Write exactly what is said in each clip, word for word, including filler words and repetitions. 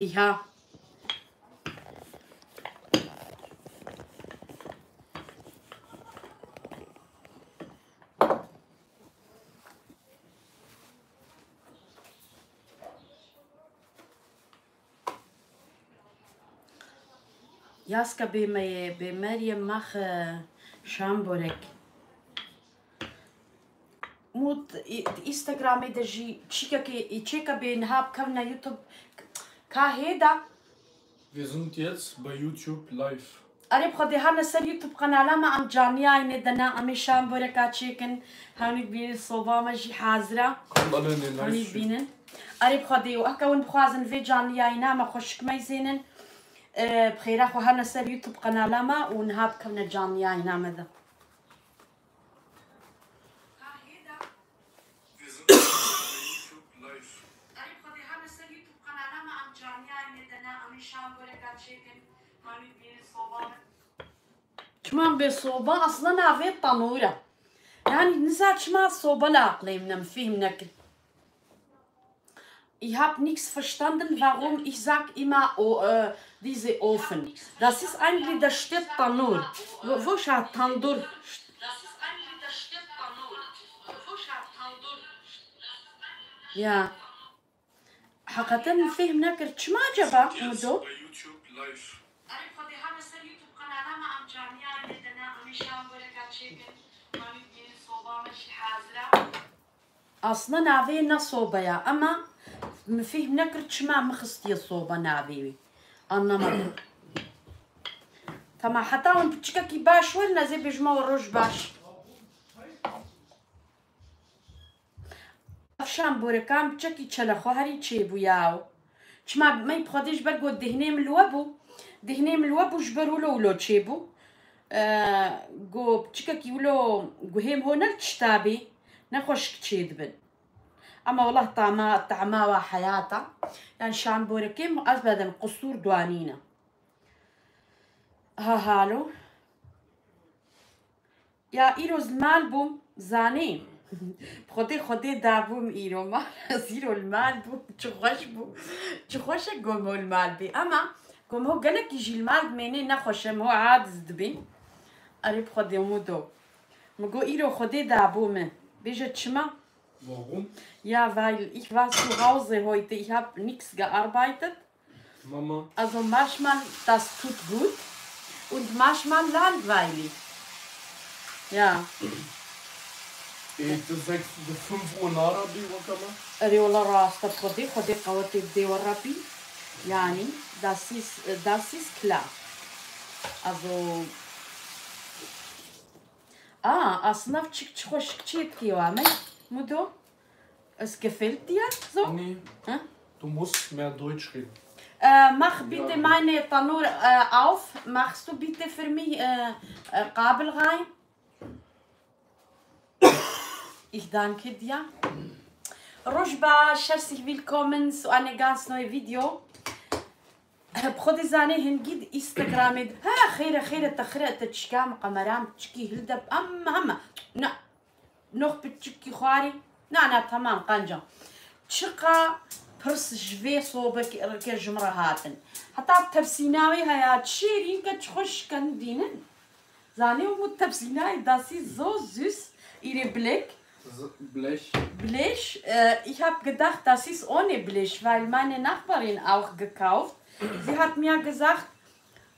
Îha. Yaska bê me ye, bê Meryem max, e, şam borek. Mû di, di Instagramê de jî çîkekê, çêke bê niha bikevne YouTube. Ka hêda. Wir sind jetzt bei YouTube live. Erê bi Xwedê herne ser YouTube qenala me, em caniyayî ne dene, em ê şam boreka çêkin. Hewnî dibînin soba me jî hazir e. Kommt alle in den Hewnî Livestream. Dibînin. Erê bi Xwedê û heke hûn bixwazin vê caniyayîna me xweşik meyzênin. E, bi xêra xwe herne ser YouTube qenala me û niha bikevne caniyayîna me de. Çima bê soba? Aslında navê tanûr e. Yani niza çima soba li aqlê min e, min fêhm nekir. Ich hab nix verstanden, warum ich sag immer, o, äh, diese Ofen. Das ist eigentlich, da steht Tanur. Wo, wo steht Tandur? Ja. Heqeten min fêhm nekir. Çima acaba, Mudo? Aslında navê ne sobe ya, ama min fêhm nekir çima min xistiye sobe navê wî. Anlamadım. Tamam, heta hûn piçikekî baş werin, ez ê bêjime we roj baş. Ev şamborekan piçekî çele xwe herî çêbû yaw. Çima me bi Xwedê ji ber got dihnê min li we bû. Dihnê min li we bû ji ber wilo wilo çêbû. Ee, got piçikekî wilo guhê min ho ne li tişta bê, ne xweşik çêdibin. Ama welah tama, tama wa heyata. Yani şamborekê min ez bedim qusûr dwanîne. Ha halo. Ya îro ez li mal bûm, zanî. Xwedê, Xwedê dabûm îro mal. Ez îro li mal bûm, çi xweş bû. Çi xweş e ku em ho li mal bê. Ema ku em ho gelekî jî li mal bimênê nexweş e, em ho aciz dibîn. Erê bi Xwedê Mudo. Min got îro Xwedê dabû min. Bêje çima? Warum? Ja, weil ich war zu Hause heute, ich hab nix gearbeitet. Mama. Also manchmal, das tut gut und manchmal langweilig. Ja. Ê, tu sechs, tu fünf Uhr nara bî wekeme? Erê wela rast e, Xwedê, Xwedê qewetê bidê we Rebbî. Yani, das ist, das ist klar. Also, a, aslında çi, çi xweşik çê dikê wa me, Mudo? Es gefällt dir so? Anni, hä? Du musst mehr Deutsch reden. Äh, mach bitte meine Tanur, äh, auf. Machst du bitte für mich, äh, äh, Kabel rein? Ich danke dir. Roj baş, herzlich willkommen zu einer ganz neuen Video. Bi Xwedê zanê hingî di Instagramê de. Ha, xêre, xêre, te xire, te çika min qemera min çikî hilde. Ama, ama. Na. Nox piçikî xwarî. Na, na, tamam, qenca. Çiqa pirs ji vê sobekê ji min re hatin. Heta tepsîna wê heya, çi şêrîn ke, çi xweş ke, dînin. Zanî û tepsîna wê, das ist so süß, ihre Blick. Blech. Blech, äh, ich hab gedacht, das ist ohne Blech, weil meine Nachbarin auch gekauft. Sie hat mir gesagt,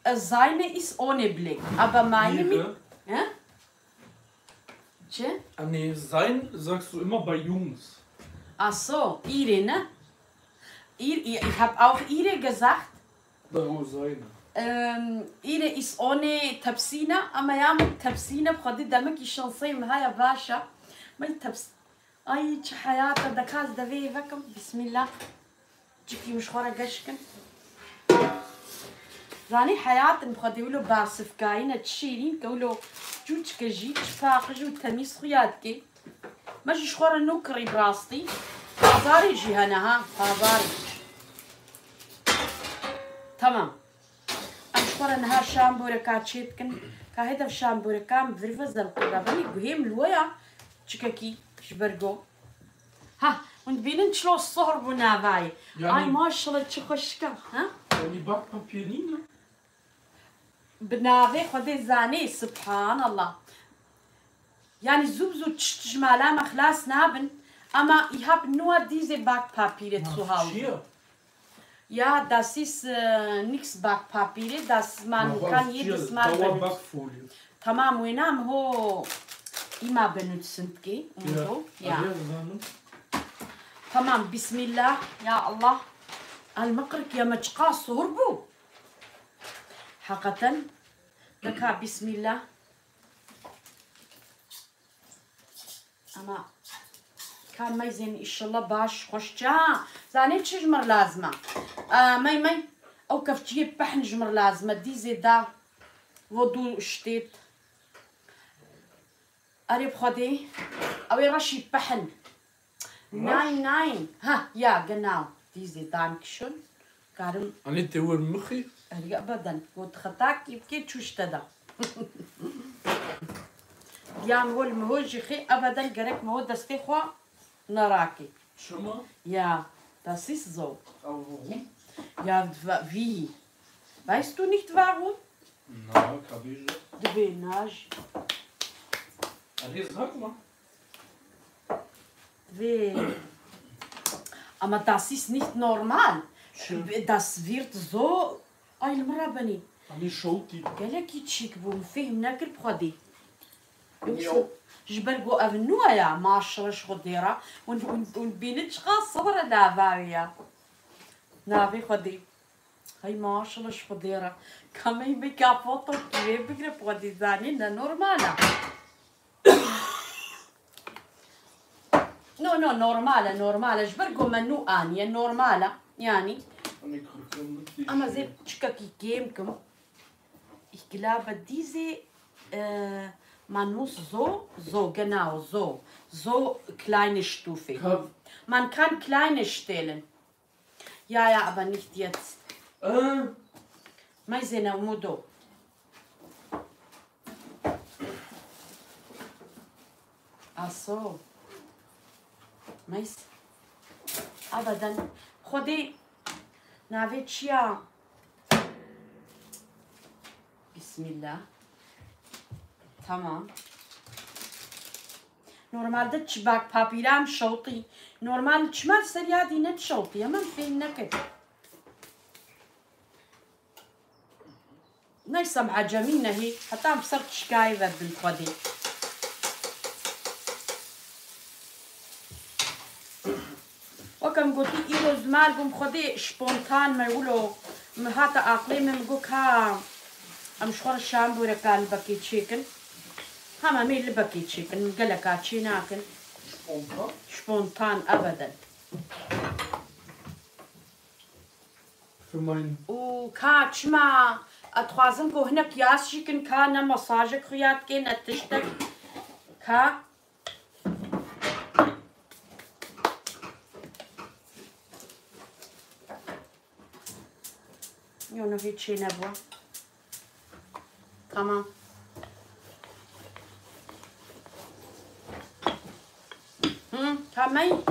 äh, seine ist ohne Blech, aber meine mit, hä? Çi? Ah, nee, sein sagst du immer bei Jungs. Ach so, ihre, ne? Ihr, ihr, ich hab auch ihre gesagt. Daru seine. Ähm, ihre ist ohne tepsîna, ama ya min tepsîne, bi Xwedê demekî şansê min haya baş e. Min teps-, ay, çi heyata, deka ez devê vekim. Bismillah. Çikî min ji xwe re geş kim. Zanî heyatin bi Xwedê wilo basifkayî ne, çi şîrîn ke wilo çûçike jî, çi paqij û temîz xuya dikê. Me jî ji xwe re nû kirî bi rastî. Pazarê jî hene ha, pazarê. Tamam. Em ji xwe re niha şam boreka çê dikin. Ka hêdev şam boreka em vir ve zerqû re. Belê guhê min li we ya çikekî ji ber go. Ha, Hûn dibînin çilo sohr bû navayê. Yanî Ay maşallah çi xweşik e. Ha? Yanî bak papîr nîne? Bi navê Xwedê zanî, subhanallah. Yanî zû bi zû tişt ji mala me xilas nabin. Ama îha bi nû dîzê bak papîrê Maf suha çi ye? Ya, das ist äh, nix Backpapier, das man kann jedes Mal benutzen. Tamam, wêna em ho îma benutzen dikê, Ja, umdo. Ja. Arê zanim. Tamam, bismillah, ya Allah. Al miqrik ya me çiqa sohr bû. Heqeten. Deka bismillah. Ama ka meyzên îşillah baş xweş çi ha. Zanê çi ji mir lazim e? Aa, mey mey, ew kevçiyê pehn ji mir lazim e. Dîzê da vo du ştêt. Erê bi Xwedê, ew ê reşî pehn. Nein, nein. Ha, ja, genau. Diese, danke schön. Karim. Anê tê wir mixî? Erê ebeden. Got xetakî bikê çû ji te de. Diya miho li miho jî xê ebeden gerek miho destê xwe nerakê. Çima? Ja, das ist so. Ew warum? Ja, wa- wie? Weißt du nicht warum? Na, kabî jî. Dibê na jî. Erê, sag mal. Wê. Ama das ist nicht normal. Çi? Das wird so. Ay, li min re benî. Em ê şewtî. Gelekî çîk bû, min fêhm nekir bi Xwedê. Yoksa Yo. Ji ber ku ev nû ye, maşallah ji Xwedê re. Hûn, hûn, hûn bînin çiqas sibir e nava wê ya. Navê Xwedê. Hey maşallah ji Xwedê re. Kamey me ka foto kî wê bigire bi Xwedê zanî ne normal e. No, no, normal e, normal e. Ji ber ku me nû aniye, normal e. Yanî. Ama zê çikekî kêm kim. Ich glaube, diese, äh, man muss so, so, genau, so. So kleine Stufe. Ka- Man kann kleine stellen. Ja, ja, aber nicht jetzt. Äh. Meyzê ne umudo. Aso. Meys. Abadan. Xwedê navê çi ya? Bismillah. Tamam. Normalde çi bak papîra em şewtî. Normal çima ser ya dî ne şewtî. Hemen fêm nekir. Neyse, em ecemî nehî. Heta em ser çikayê ve bin Xwedê. Wek em gotî, îro ziman bûm Xwedê spontan me wilo, min hate aqlê min, min got ka em ji xwe re şambûreka libekê çêkin. Hema em ê libekê çêkin, min geleka çê nakin. Spontan? Spontan, ebeden. Fimayne. Û ka çima, ez dixwazim ku hinek yas jî kin, ka ne masajek xuya dikê, ne tiştek. Ka Yo, no, hiç şey nebû. Tamam. Hı, tamam.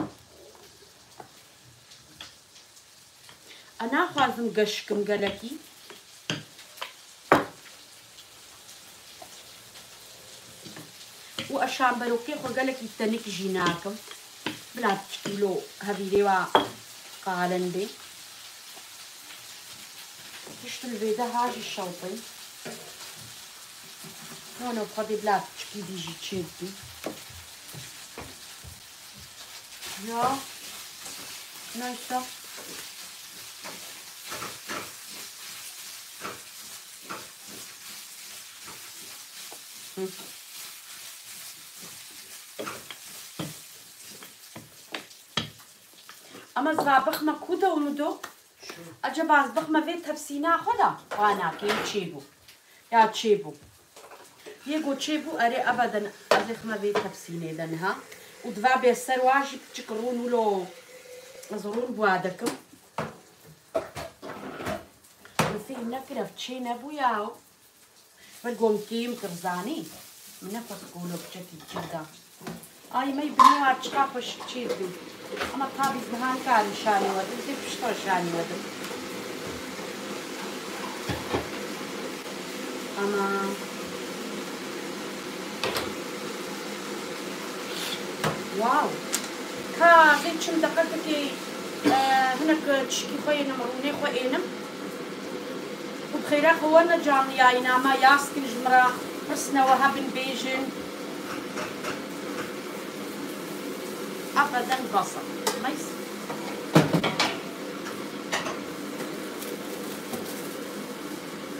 Ez naxwazim geş kim gelekî. Û ez şamberokê xwe gelekî tenik jî nakim. Bila çikî lo hevîrê wa qalin bê. Tişt li vê de ha jî şewtê. No, no, xwedî bila çikî dî jî çêdibî. Ya. Neyse. Hı. Ama ez va bixme ku de û min do? Acaba ez bixme vê tepsîna xwe de? Wana kê çêbû. Ya çêbû. Yê ku çêbû, erê ebeden ez ê xime vê tepsînê de niha. Û diva bê ser wa jî piçik rûn wilo ez rûn bi wa dikim. Min fêhm nekir ev çê nebûya. Ber gom kêm kir zanî. Min nexwest kolo biçekî çêda. Ay mey binê wa çiqa xweşik çêdibî. Ama tabi ez niha nikarim şanî wedim, vê piştre şanî wedim. Tamam. Wow. Ka ez ê çim deqekekê, e, hinek tişkî xwe ênim, rûnê xwe ênim. Û bi xêra xwe werine canliyayîna me, yaz kin ji min re, pirsine we hebin bêjin. Ebeden bes e. Meys.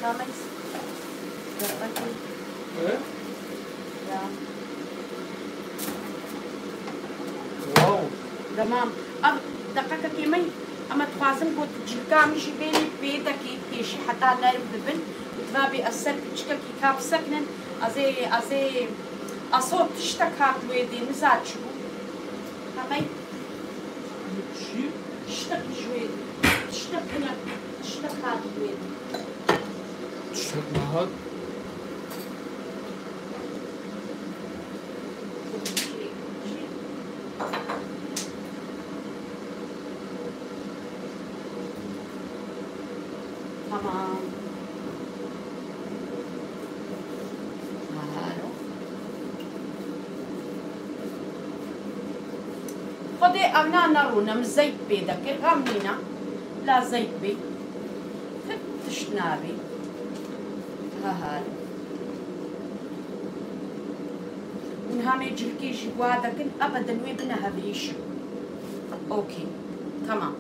Ka Meys. Deqekê. He? Ya. Wow. Tamam. Ev deqekekê me, ama dixwazim ku tu cilka min jî bênî pêdekî pêşî heta nerm bibin. Û tu vabê ez ser piçkekî ka bisekinin. Ez ê, ez ê, ez ê tiştek hat wê dê, niza çi bû. Hemey Çi? Tiştek ji wê dê. Tiştek hinek, tiştek hat wê dê. Tiştek nehat. Tamam. Halo. Xwedê ew na nerûne, min zeyt pê dekir, xem nîne, la zeyt bê. Hip tişt nabê. Halo. Hûn hamê cilkê jî wa dekin, ebeden wê bine hevrîşin. Okey. Tamam.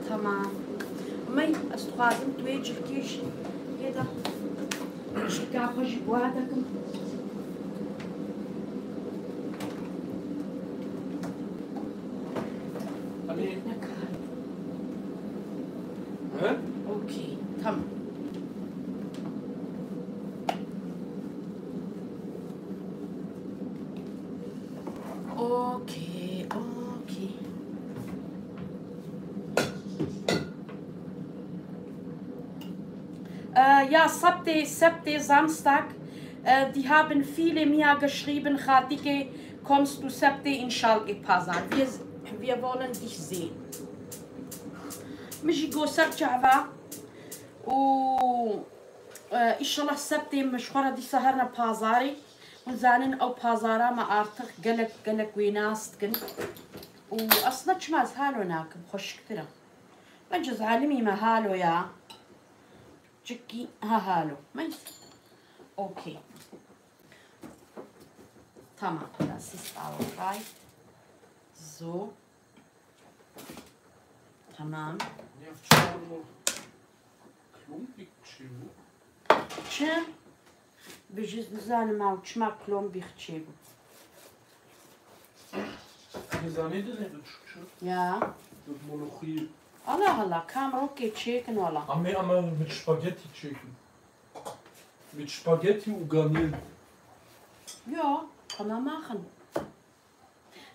Tamam. Mey, ez dixwazim tu wê cilkê jî yê de cilka xwe jî wa dekim. Hani? Nekar. He? Okey, tamam. Okey, okey. Ee, ya Sebtê, Sebtê, Samstag, ee, die haben viele mir geschrieben, Xatike, kommst du Sebtê in Schalke Pazar? Wir, wir wollen dich sehen. Min jî got ser çava û, e, îşallah Sebtê min ji xwe re dîsa herine pazarê. Hûn zanin ew pazara me artık gelek, gelek wê nas dikin. Û aslında çima ez halo nakim, xweşiktir e. Bence ez alimî me halo ya. Cikî ha halo. Neyse. Okey. Tamam. Das ist auch frei. So. Tamam. Nefçe Klombik çi bû? Çi? Bi jî nizanim ew çima Klombik çêbû. Nizanî dinê bi Türkçe? Ya. Bi moloxî. Allah Allah, kam rokê çêkin wala. Amê ama mit spaghetti çêkin. Mit spaghetti û ganîl. Ya, tamam axin.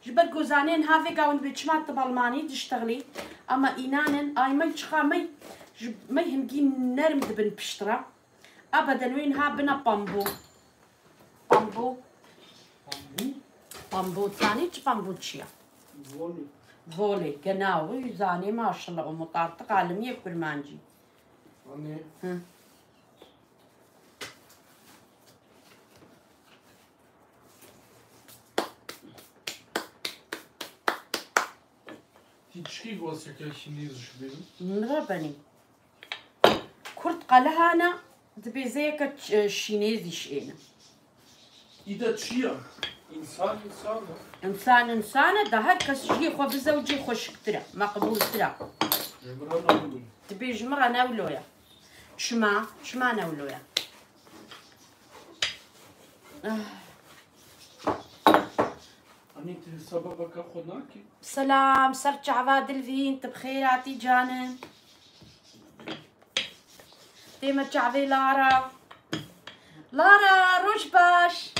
Ji ber ku zanên havêka hûn dibê çima tu balmanî diştexlî, ama înanin, ay mey çiqa mey, ji mey hingî nerm dibin piştre. Ebeden wê niha bine pambo. Pambo. Pambo? Pambo, zanî çi pambo çi ye? Volê. Volê, genau, wî zanî maşallah, o mutartiq alimiyê kurmancî. Anne. Hı. Ti çi goseke Çînêz ji bîn? Min re benî. Kurd qelihana dibê zêke ç-, Şînêzî şêne. Î de çi ye? Însan însan e. Însan însan e, da her kes jiyê xwe bizewcê xweşiktir e, meqbûltir e. Ji min re newlo ye. Dibê ji min re newlo ye. Çima? Çima newlo ye? Ah. Anî tu hesaba beka xwe nakî? Selam, ser çava Dilvîn, tu bi xêr hatî canim. Tê me çavê Lara. Lara, roj baş.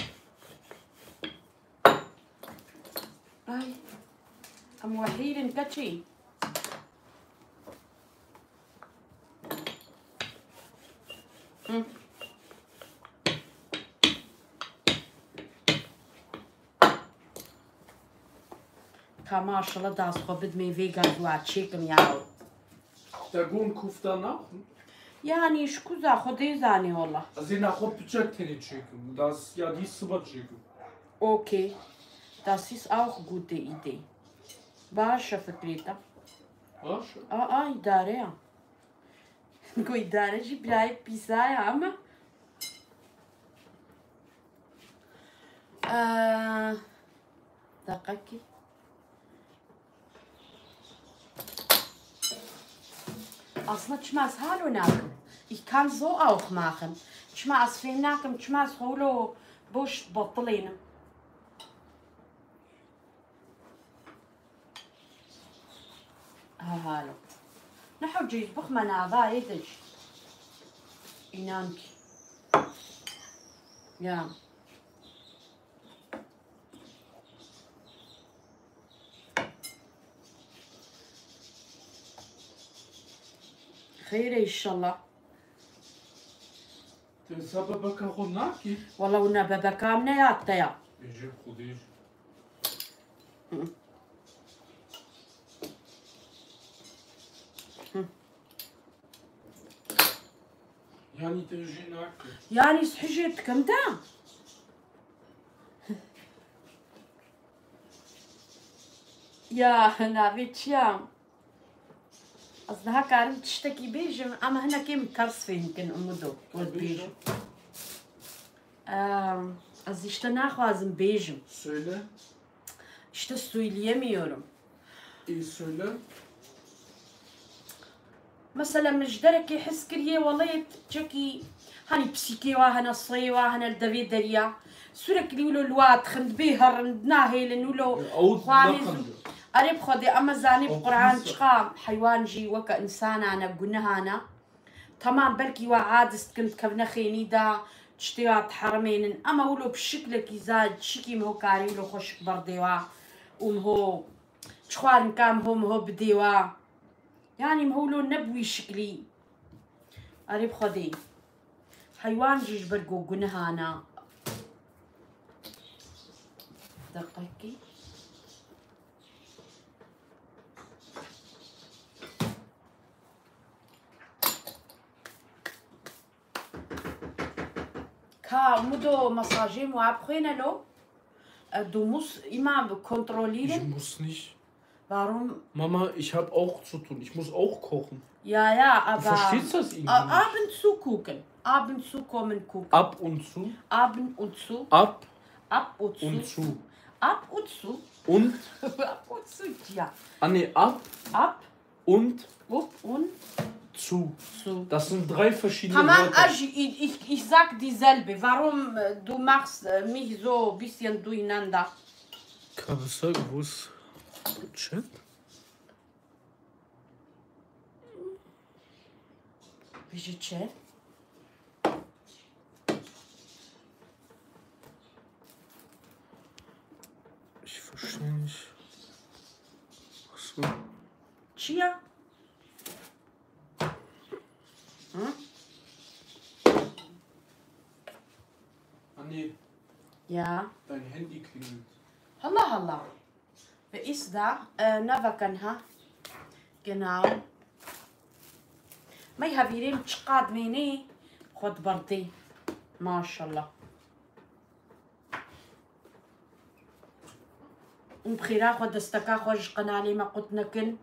Ay, em wehîr in keçî. Hı. Ka maşallah, dast xwe bidmê vê gazûa çêkim ya. Te gon kufta naxwin? Yanî ji kuza xwe dê zanî wela. Ez ê naxwe piçek tenê çêkim. Das ya dî siba çêkim. Okey. Das ist auch gute Idee. Baş e fikrê te. Baş e. A, a, îdare ya. Ku îdare jî birayê pîsa ye ama. Eee, deqekî. Aslında çima ez halo nakim. Ich kann so auch machen. Çima ez fêm nakim, çima ez xwe wilo boş betilênim. Ha, halo. Ne hewce ji bixme nava yê de jî. Înan kî. Ya. Xeyr e, înşallah. Te hesaba bebeka xwe nakî? Wela wina bebeka min neyat te ya. Bêje Xwedê. Hı. Hı. Yanî te jê nakî? Yanî ez hijê dikim de. Ya, navê çi ya? Ez niha karim tiştekî bêjim, ama hinekê min ters fêm kin, Umudo, we dibêjim. Em, ez işte naxwazim bêjim. Söyle. İşte söyleyemiyorum. İyi söyle. Mesela min ji derekê his kiriye, welê çekî, hani psîkê wa hene, seyê wa hene li devê deriya. Sürekli wilo li wa dixin, dibê herin, nahêlin, wilo Ya, ew xwanê naxin zû. Erê bi Xwedê, em zanî bi Ew Quran pîs e. Çiqa heywan jî weke însanan e, gunehan e. Temam, belkî wa aciz dikin, dikevine xênî de, tiştê wa diherimênin. Ama wilo bi şiklekî za, şikî miho karî wilo xweşik berdê wa. Û miho çi xwarin ka miho, miho bidê wa. Yanî miho wilo ne bi wî şiklî. Erê bi Xwedê. Heywan jî ji ber ku gunehan e. Deqekî. Ka Umudo, mesajê min wa bixwîne lo. E, du muss immer kontrollieren. Ich muss nicht. Warum? Mama, ich hab auch zu tun. Ich muss auch kochen. Ja, ja, aber Du verstehst das irgendwie a-, nicht. Ab und zu kochen. Ab und zu kommen kochen. Ab und zu. Ab und zu. Ab. Ab und zu. Und zu. Ab und zu. Und? Ab und zu, ja. Ah, nee, ab. Ab. Und? Up und? Zu. Zu. Das sind drei verschiedene Tamam, Wörter. Aji, ich, ich, ich sag dieselbe. Warum, äh, du machst, äh, mich so ein bisschen durcheinander? Kabisa, wo ist Chat? Bêje çi? Ich verstehe nicht. Ach so. Çi ya? Hı? Anne, Ya. Dein Handy klingelt. Allah Allah. Ve ist da, e, ne vekin ha? Genau. Mey hevirêm çiqad mênê xwe diberdê. Maşallah. Û bi xêra xwe desteka xwe ji qenalê me qut nekin.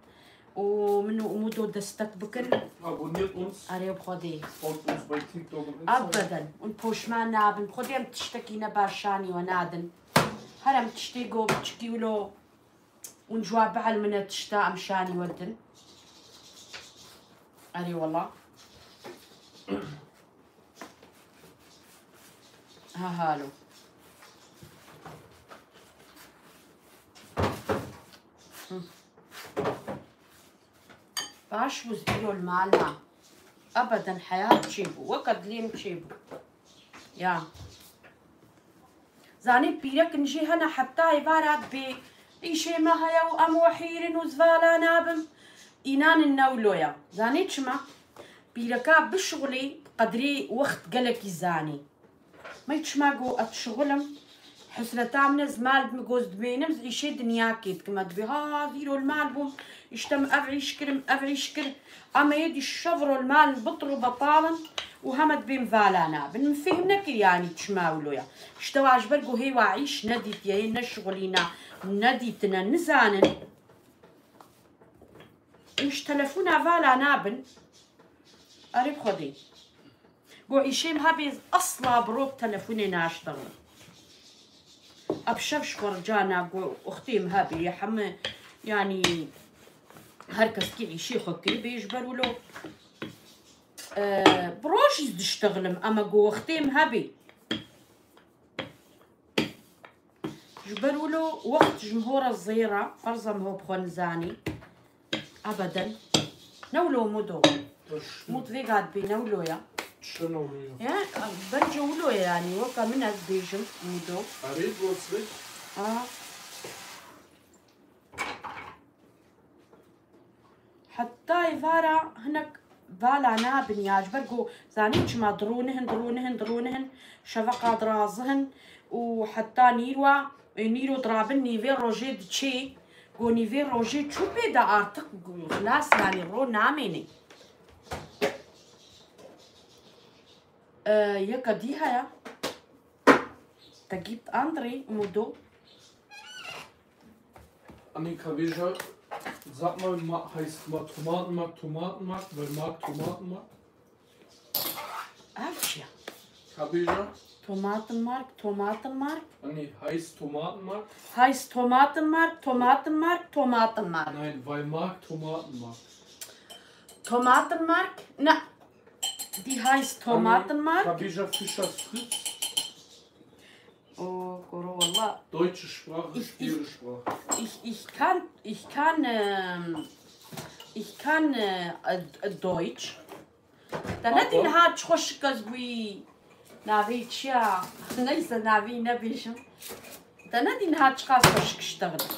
Û min û Umudo destek bikin. Abonniert uns. Erê bi Xwedê. Folgt uns bei TikTok und Instagram. Ebeden. Û poşman nabin. Xwedê em tiştekî ne baş şanî we nadin. Her em tiştê go biçikî wilo. Hûn ji wa bielmine tişta em şanî we din. Erê wela. Ha halo. Hı. Baş bû, ez îro li mal me. Ebeden heyat çêbû. Weke dilê min çêbû. Ya. Zanî pîrek in jî hene heta êvara dibê îşê me heye û em wehîr in û zivala nabim. Înan in ne wilo ya. Zanî çima? Pîreka bişuxulî qedrê wext gelekî zanî. Mey çima got ez dişuxulim, Hesreta min ez mal mi goz dibênim, ez îşê dinyakê dikim. Ez dibê ha zîro li mal bûm, îşte min ev îş kirim, ev îş kir. Ama yê dî şev ro li mal bit ro betal in û heme dibêm vala nabin. Min fêhm nekir yanî çima wilo ya. Îşte wa ji ber ku hê wa îş nedîtiye, hê neşixulîna, nedîtine, nizanin. Û ji telefona vala nabin. Erê bi Xwedê. Go îşêm hebê ez asla bi rok telefonê naştexlim. Ev şev ji xwe ricana go wextêm hebê heme yanî her kes kî îşê xwe kiribê ji ber wilo, e, bi roj jî diştexlim ama go wextêm hebê. Ji ber wilo wext ji min hora zêra, ferza min ho bi xwe nizanî. Ebeden. Ne wilo Mudo. Mut vê gat bê ne wilo ya. Çi ne wilo ya? Ya, bence wilo ya yani. Weka min ez bêjim Mudo. Erê, Brunswick. Aa. Heta êvara hinek vala nabin ya, ji ber ku zanî çima dirûnihin, dirûnihin, dirûnihin, şeveqa dirazihin û heta nîrwa, ê, nîro dirabin nîvê rojê diçê, ku nîvê rojê çû pê de artık xilas, yani ro namênê. E, yeka dî heye. Te gibt andere Mudo. Annika, wieso sagt man, ma-, heißt ma-, Tomatenmark, Tomatenmark, weil Mark Tomatenmark? Ev çi ya? Kabija? Tomatenmark, Tomatenmark. Anni, heißt Tomatenmark? Heißt Tomatenmark, Tomatenmark, Tomatenmark. Nein, weil Mark Tomatenmark. Tomatenmark? Na, die heißt Anni, Tomatenmark. Kabija Fischers Fritz? Oh, kuro, wallah. Deutsche Sprache, ich, ich, schwere Sprache. Ich, ich kann, ich kann, ähm, ich kann, äh, äh, Deutsch. Te nedî niha çi xweşik ez bûyî. Navê çi ya? Neyse, navê nebêjim. Te nedî niha çiqas xweşik iştexilî.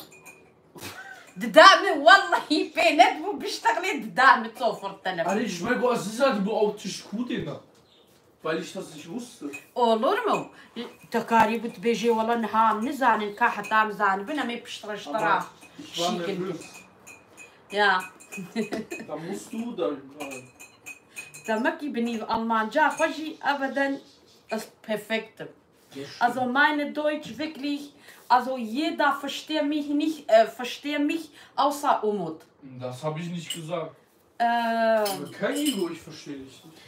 Dida min, wallahî pê nedibû biştexilê dida min sofir telefon. Erê, ji me got ez nizanibû ew tişt kû tê de. Weil ich das nicht wusste. Olur mu? Te karîbû dibêjê wela niha em nizanin ka heta em zanibin em ê piştre ji te re şîkin kin. Ya. Da musst du da. Demekî bi nîv Almanca xwe jî ebeden ez perfekt im. Also meine Deutsch wirklich, also jeder versteht mich nicht, äh, versteht mich außer Umut. Das habe ich nicht gesagt. Äh, Kein Ego, ich verstehe dich nicht.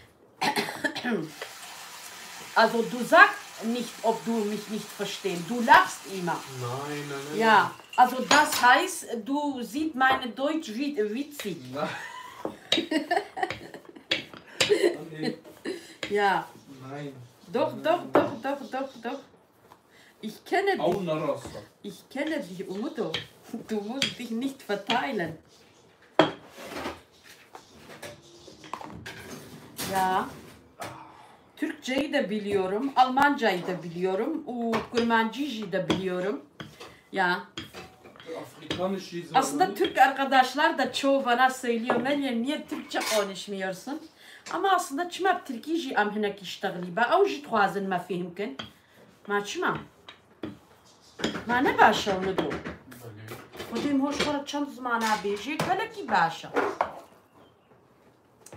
Also du sagst nicht, ob du mich nicht verstehst. Du lachst immer. Nein, nein, nein. Ja, nein. Also das heißt, du siehst meine Deutsch wie witzig. Nein. Nein. Ja. Nein. Doch, doch, doch, doch, doch, doch. Ich kenne dich. Au narasa. Ich kenne dich, Umudo. Du musst dich nicht verteilen. Ya. Türkçeyi de biliyorum, Almancayı da biliyorum, u Kurmancıyı da biliyorum. Ya. Afrikanische Aslında Türk arkadaşlar da çoğu bana söylüyor, Meryem niye Türkçe konuşmuyorsun? Ama aslında çima Tirkî jî em hinek îştexlî be, ew jî dixwazin me fêhm kin. Ma çima? Ma ne baş e wilo? Belê. Xwedê min hoş xwe re çend zimana bêjê, gelekî baş e.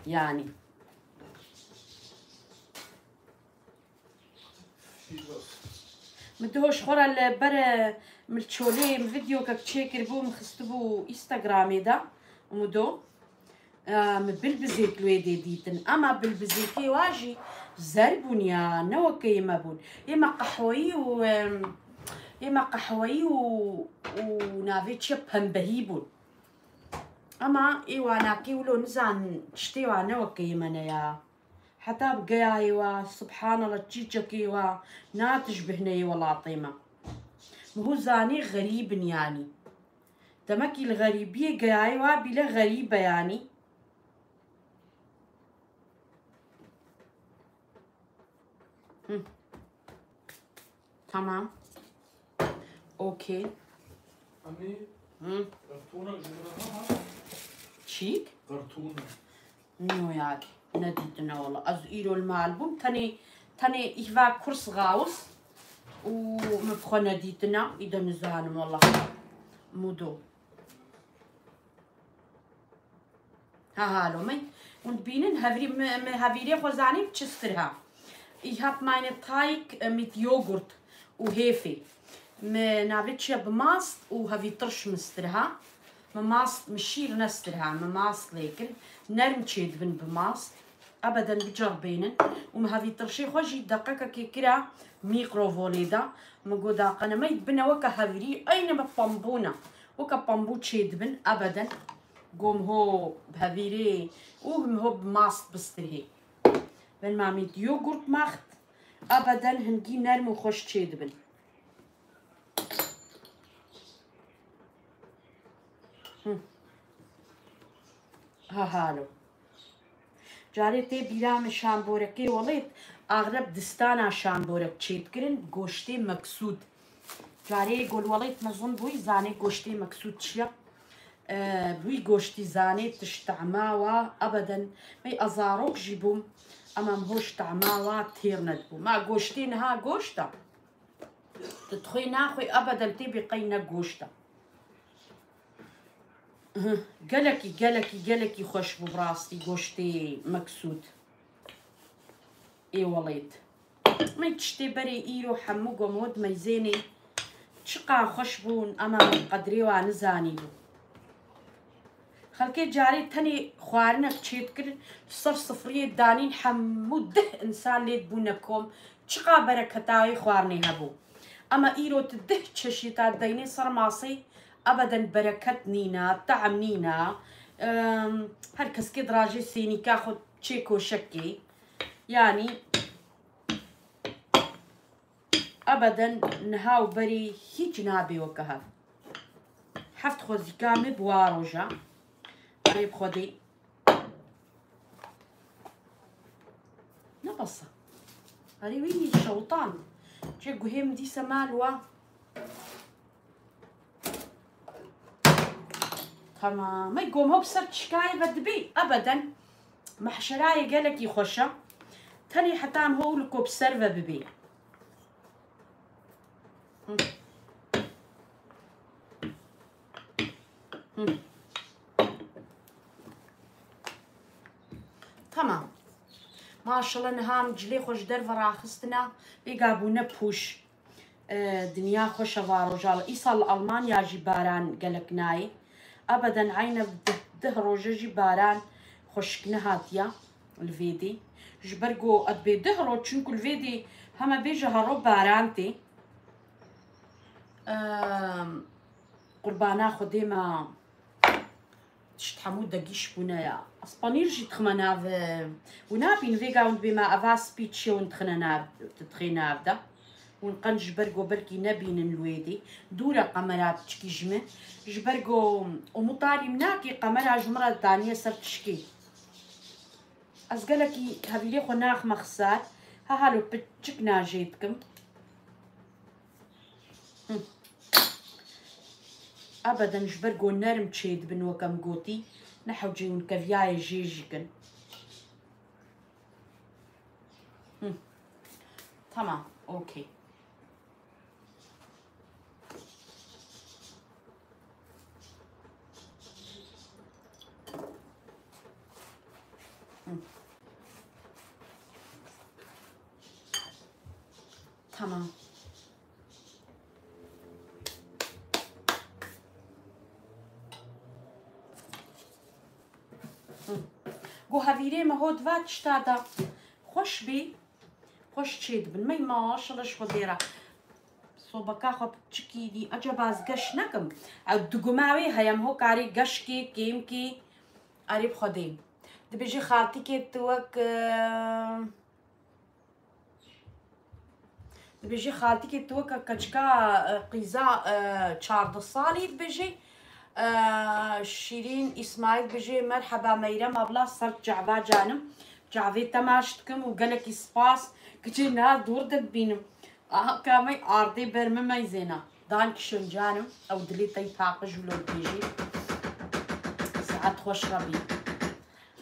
Yani. Min diho ji xwe re li ber, e, min li çolê min vîdeokek çêkiribû, min xistibû Instagramê de, Umudo. E, min bilbizêk li wê dê dîtin. Ema bilbizêkê wa jî zer bûn ya, ne wekeyê me bûn. Ê me qehweyî û, em, ê me qehweyî û, û navê çi ye, pembehî bûn. Ema ê wanakê wilo nizanin tiştê wa ne wekeyê me ne ya. Heta bi geyayê wa, subhanallah, çîçekê wa, natişbihne yê welatê me. Min hû zanî xerîb in yanî. Demekî li xerîbiyê geyayê wa bîle xerîb e yanî. Hı. Tamam. Okey. Anne, Hı. Kartona ji min re hema? Çîk? Kartona. No yar, nedîtine wala. Ez îro li mal bûm. Tenê, tenê ich war kurz raus. û min bi xwe nedîtina, î de nizanim wela. Mudo. Ha halo me. Hûn dibînin hevrî, me, me hevîrê xwe zanî çi stir ha. Ich hab meine Teig, äh, mit Joghurt û Hefe. Me navê çi ye bi mast û hevî tirş min stir ha. Me mast, me şîr nestir ha. Me mast lê kir. Nerm çêdibin bi mast. Ebeden biceribênin. Û me hevî tirşê xwe jî deqekekê kira mîkrovolê de. Me got daqene me dibine weke hevîrî. Eyne me pembû ne. Weke pembû çêdibin. Ebeden. Gom ho bi hevîrê û him ho bi mast bistirhê. Wenn man mit Joghurt macht, ebeden hingî nerm û xweş çêdibin. Hı. Ha halo. Carê tê bîra min şamborekê welêt, axreb distana şamborek çêdikirin, goştê meksûd. Carê gol welêt mezin bûy, zanê goştê meksûd çi ye? Ee, wî goştî zanê tişt tehma wa ebeden. Mey azarok jî bûm, ama min hoş tehma wa têr nedibû. Ma goştê niha goşt e. Tu dixwê naxwê ebeden tê bê qey ne goşt e. Gelekî, gelekî, gelekî xweş bû bi rastî goştê meksûd. Ê welêt. Me tiştê berê îro hemû gomod meyzênê çiqa xweş bûn, ama qedrê wa nizanîbû. Xelkê carê tenê xwarinek çêdikir, ser sifriyê danîn hemû deh insan lê dibûne kom, çiqa bereketa wê xwarinê hebû. Ama îro tu deh çeşîta deynê ser masê, ebeden bereket nîna, tehm nîna. Em, her keskê dirajê sênîka xwe çê koşekê. Yanî ebeden niha û berê hîç nabê weke hev. Heft xwezîka min bi wa roja. Erê bi Xwedê. Ne bes e. Erê wî şewtan. Çê guhê min dîse mal wa. Tamam. Me gom hop ser çikayê ve dibê. Ebeden. Mehşerayê gelekî xweş e. Tenê heta em ho li ko bi ser ve bibê. Hı. Hı. Tamam. Maşallah niha em cilê xwe ji derve raxistine. Vêga bûne pûş. E, dinya xweş e va rojal. Îsal li Almanya jî baran gelek nayê. Ebeden eyne deh, deh roje jî baran xweşik nehatiya li vê dê. Ji ber ku ez bê deh roj, çunku li vê dê heme bêje hero baran tê. Em, qurbana Xwedê me. Tişt hemû degîş bûne ya. Ez panîr jî dixime nav, hûn nabîn vêga hûn dibê me eva spî çi ye hûn dixine nav, dixê nav de. Hûn qenc ji ber go belkî nebînin li wê dê. Dûr e qemera piçikî ji min. Ji ber go omutarî min nakê qemera ji min re daniye ser tişkê. Ez gelekî hevîrê xwe naxime xisar. Ha halo piçik najê dikim. Hı. Ebeden ji ber ku nerm çêdibin weke min gotî, ne hewcê hûn keviyayê jê jî kin. Hı. Tamam, okey. Hı. Tamam. Hı. Go hevîrê me hot va tişta da xweş bî. Xweş çêdibin. Mey maşallah ji Xwedê re. Sobeka xwe piçikî dî. Eceba ez geş nekim. Ew diguma wê heye, em ho karê geş kê, kêm kê. Erê bi Xwedê. Dibêjî xaltîkê tu wek, e, dibêjî xaltîkê tu weke keçika, e, qîza, e, çardeh salî dibêjî. E, Şîrîn Îsmaîl dibêjê, merheba Meyrem abla, ser çava canim. Çavê te maç dikim û gelekî spas. Kiçê niha dûr de dibînim. Aha, ka me ardê ber min meyzêna. Dankeschön canim. Ew dilê te yî paqij wilo dibêjî. Saet xweş re bî.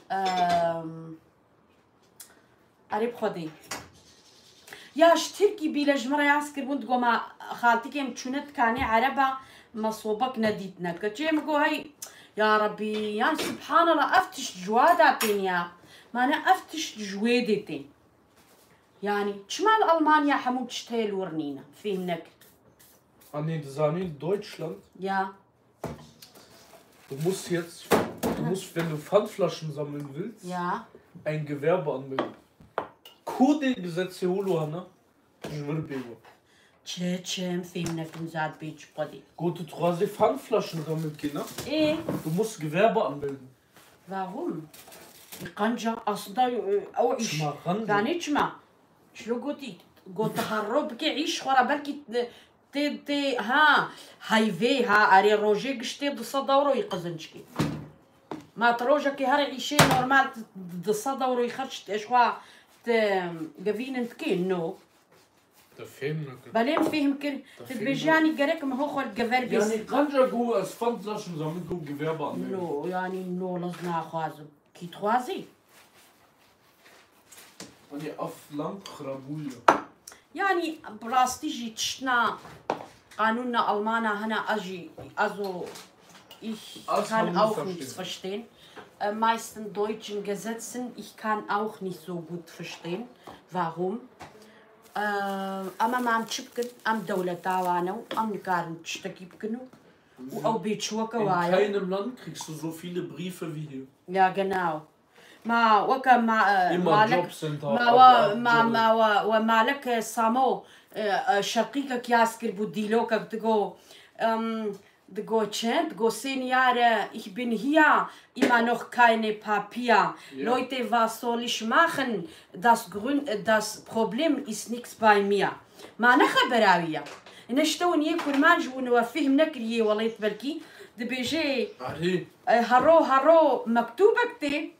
Em, Erê bi Xwedê. Ya ji Tirkî bîle ji min re yaz kiribûn, digo ma xaltikê min çûne dikanê ereba, me sobek nedîtine. Keçê min got hey, ya Rebî, yan Subhanallah, ev tişt ji wa de tên ya. Mane ev tişt ji wê dê tên. Yani çima li Almanya hemû tişt heye li wir nîne? Fêm nekir. Anne, dizanî li Deutschland? Ya. Du musst jetzt, du musst, wenn du Pfandflaschen sammeln willst, Ja. ein Gewerbe anmelden. Ku dê gesetzê holo hene, ji vir bêgo. Çi, çi, em fêm nekin zat bê çi qodî. Go tu dixwazî Pfandflaschen sammeln kî, ne? Ê. Du musst Gewerbe anmelden. Warum? Qanca aslında, e, ew iş. Çima qanca? Yani çima? Çilo gotî, got herro bike iş xwe ra belkî, e, Tê, tê, ha, heyvê, ha, erê rojê giştê du sed ewroyî qizinçkî. Ma tu rojekê her îşê normal tu du sed ewroyî xerç tu eşxwa tu gevînin dikê? No. Te fêm nekir. Belê min fêm kir. Te Tu fêm dibêjî nekir. Yanî gerek min ho xwe li gever bês. Yanî qenca ku ez fend laşim zamin ku geveya ba. No, yanî no lez naxwazim. Kî dixwazî? Hani af lang xirabû ye. Yani bi rastî jî tiştna qanûna Almana hene ez jî, also ich kann auch nicht verstehen. Äh, meisten deutschen Gesetzen, ich kann auch nicht so gut verstehen. Warum? Äh, ama mam çi bikin? Em dewleta wan e û em nikarin tiştekî bikin û, û ew bêçiweke wa ye. In keinem Land kriegst du so viele Briefe wie hier. Ja, genau. Ma weke ma, e, Immer malek, Jobcenter, ma wa, ma, ma wa, we malek, e, Samo, e, e, şeqîkek yaz kiribû dîlokek digo, em, digo çi? Digo sê niyare, ich bin hier, immer noch keine Papier. Ja. Leute, was soll ich machen? Das Grund, das Problem ist nichts bei mir. Ma ne xebera wî ye. Ine işte û niye kurmanc û ne we fîhm nekiriye welêt belkî dibêje, Arî. E, hero, hero mektûbek tê.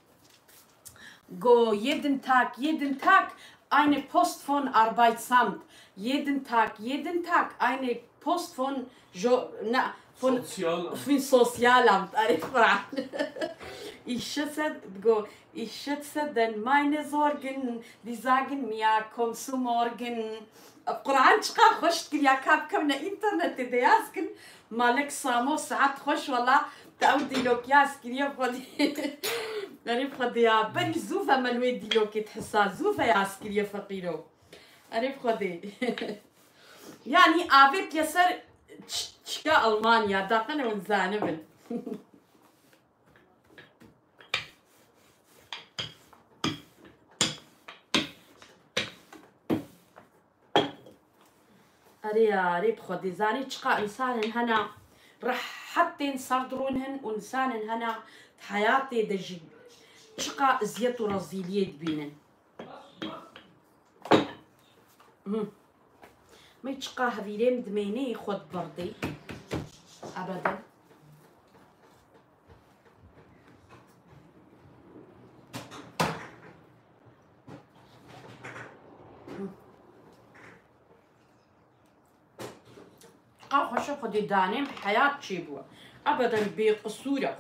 Go jeden Tag, jeden Tag eine Post von Arbeitsamt. Jeden Tag, jeden Tag eine Post von jo, na, von Sozialamt. Von Sozialamt. Arê Quran. Ich schätze, go, ich schätze denn meine Sorgen, die sagen mir, kommst du morgen. Quran çiqa xweş dikir ya ka bikevne înternetê de yaz kin. Malek Samo saet xweş wela te ew dîlok yaz kiriye xwedî. Erê xwedî ya berî zû ve me li wê dîlokê dihisa zû ve yaz kiriye feqîro. Erê xwedî. Yanî avêt yeser ç-, çike Almanya daqene hûn zanibin. Erê ya, erê bi Xwedê. Zanî çiqa însanên hena rehet tên ser dirûn hin û însanên hena di heyatê de jî çiqa eziyet û rezîliyê dibînin. Hı. Min çiqa hevîrê min dimênê xwe diberdê. Ebeden. Hı. Çiqa xweş e Xwedê danê min heyat çêbûye. Ebeden bêqisûr e.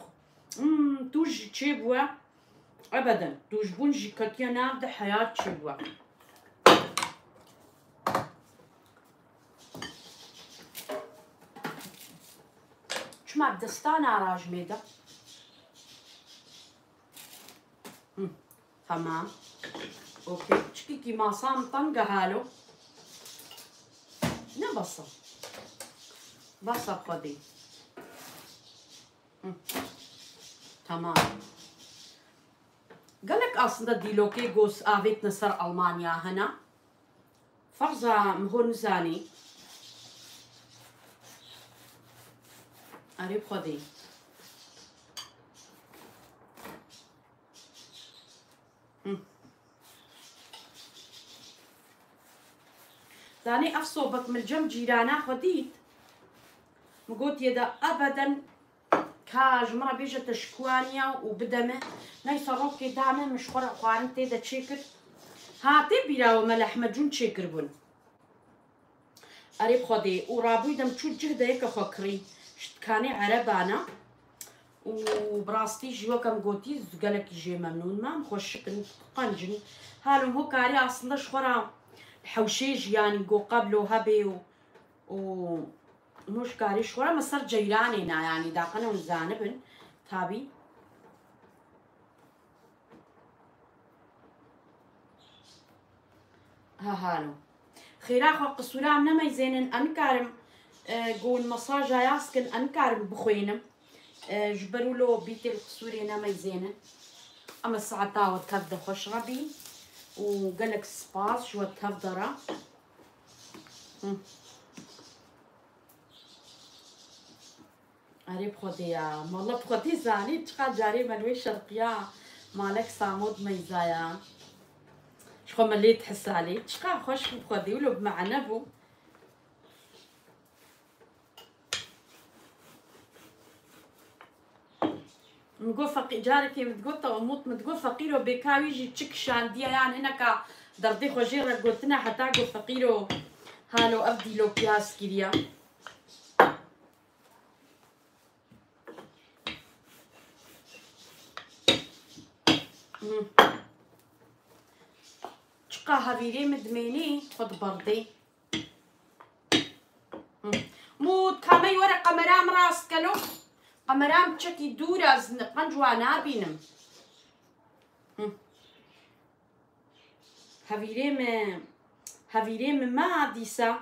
Hmm, tu jî çêbûye. Ebeden. Dûjbûn jî ketiye nav de heyat çêbûye. Çima destana rajmê de? Hı, tamam. Okey. Çikîkî masa min teng e halo. Ne bes e. Bes e Xwedê. Hı. Tamam. Gelek aslında dîlokê gos avêtine ser Almanya hene. Ferza min hûn nizanî. Erê bi Xwedê. Hı. Zanî ev sobek min cem cîrana xwe dît. Min gotiye de ebeden ka ji min re bêje te ji ku aniya û bide min. Neyse rokê da min, min ji xwe re xwarin tê de çêkir. Ha tê bîra we me li Ehmedcûn çêkiribûn. Erê bi Xwedê û rabûyî de min çû cih de yeke xwe kirî ji dikanê erebana û bi rastî jî weke min gotî gelekî jê memnûn me, em xweşik in, qenc in. Halo ho karî aslında ji xwe re hewşê jî, yanî go qeblo hebê û, û hûn ji karê ji xwe re me ser ceyranê ne, yanî daqene hûn zanibin, tabî. Ha halo. Xêra xwe qisûra em nemeyzênin, em nikarin, e, go hûn mesaja yaz kin, em nikarin bixwînin. E, ji ber wilo bîtê li qisûrê nemeyzênin. Em ê saeta we tev de xweş re bî û gelek spas ji we tev de re. Hı. Erê bi Xwedê ya. Mala bi Xwedê zanî çiqa carê me li wê şerqiya malek Samo dimeyzaya. Ji xwe me lê dihisalê. Çiqa xweş bû bi Xwedê, wilo bi mane bû. Min got feqî-, carekê min digot, te Umut min digot, feqîro bêka wî jî çi kişandiye, yan hineka derdê xwe jê re gotine, heta got feqîro halo ev dîlo piyaz kiriye. Hmm. Çiqa hevîrê min dimênî xwe diberdê. Hmm. Mût, kamey were qemera min rast kelo. Qemera min çekî dûr e, ez qenc wa nabînim. Hmm. Hevîrê min, hevîrê min ma dîsa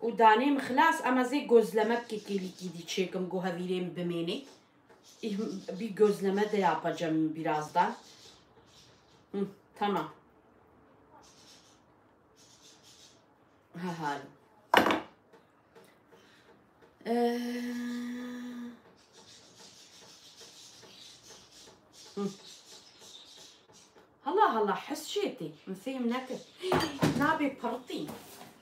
û danê min xilas, em ez ê gözleme bike kêlîkî dî çêkim, go hevîrê min bimênê. Îh, bir gözleme de yapacağım birazdan. Hı, tamam. Ha, ha. Ee, hı. Hala hala hes çê tê. Min fêm nekir. Nabê pirtî.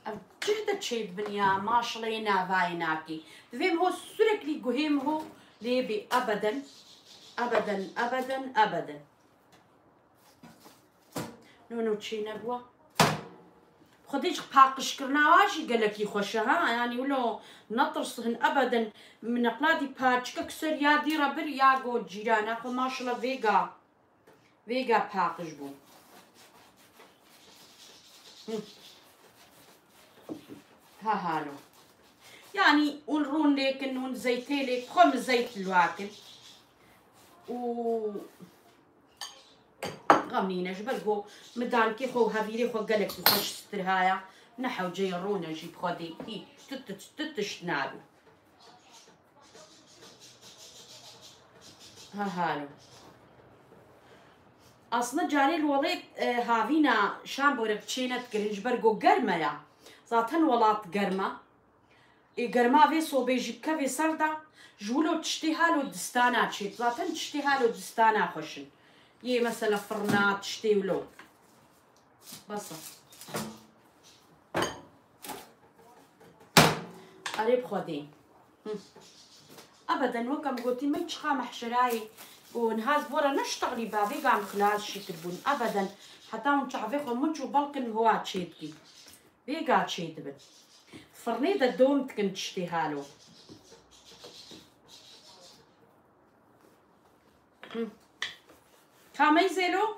Ev cih de çêdibin ya, maşallah yê navayê nakê. Divêm ho sürekli guhêm ho lê bê ebeden, ebeden, ebeden, ebeden. No, no, çê nebûwa. Xwedê ji paqijkirina wa jî gelekî xweş e, ha? Yanî wilo netirsin ebeden. Min neqladî paçikek ser ya dî re bir ya go cîrana xwe, maşallah vêga. Vêga paqij bû. Hı. Ha halo. Yanî hûn rûn lêkin, hûn zeytê lêk, xwe min zeyt li wa kir. Û Xem nîne, ji ber ku min dankê xwe û hevîrê xwe gelekî xweş stirhaya. Ne hewceyê rûne jî bi Xwedê hîç tu, tu, tu tişt nabî. Ha halo. Aslında carê li welê, e, havîna şambore bi çê nedikirin, ji ber ku germ e ya. Zaten welat germ e. Ê germa vê sobê jî bikevê ser de, ji wilo tiştê halo distana çêt. Zaten tiştê halo distana xweş in. Yê mesela firna, tiştê wilo. Bes e. Erê bi Xwedê. Hı. Ebeden wek em gotî, min çiqa mehşerayê û niha ji bo re neştexlî ba vêga em xilas jî kiribûn. Ebeden heta hûn çavê xwe min çû belkin howa çêdikî. Vêga çêdibin. Firnê de dom dikin tiştê halo. Hı. Kamey zêlo?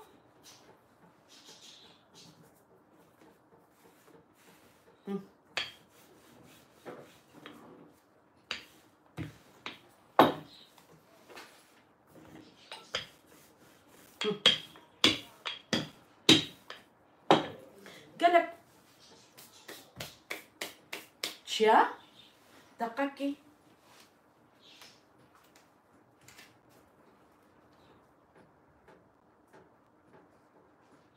Hı. Gelek. Çiya? Deqekî.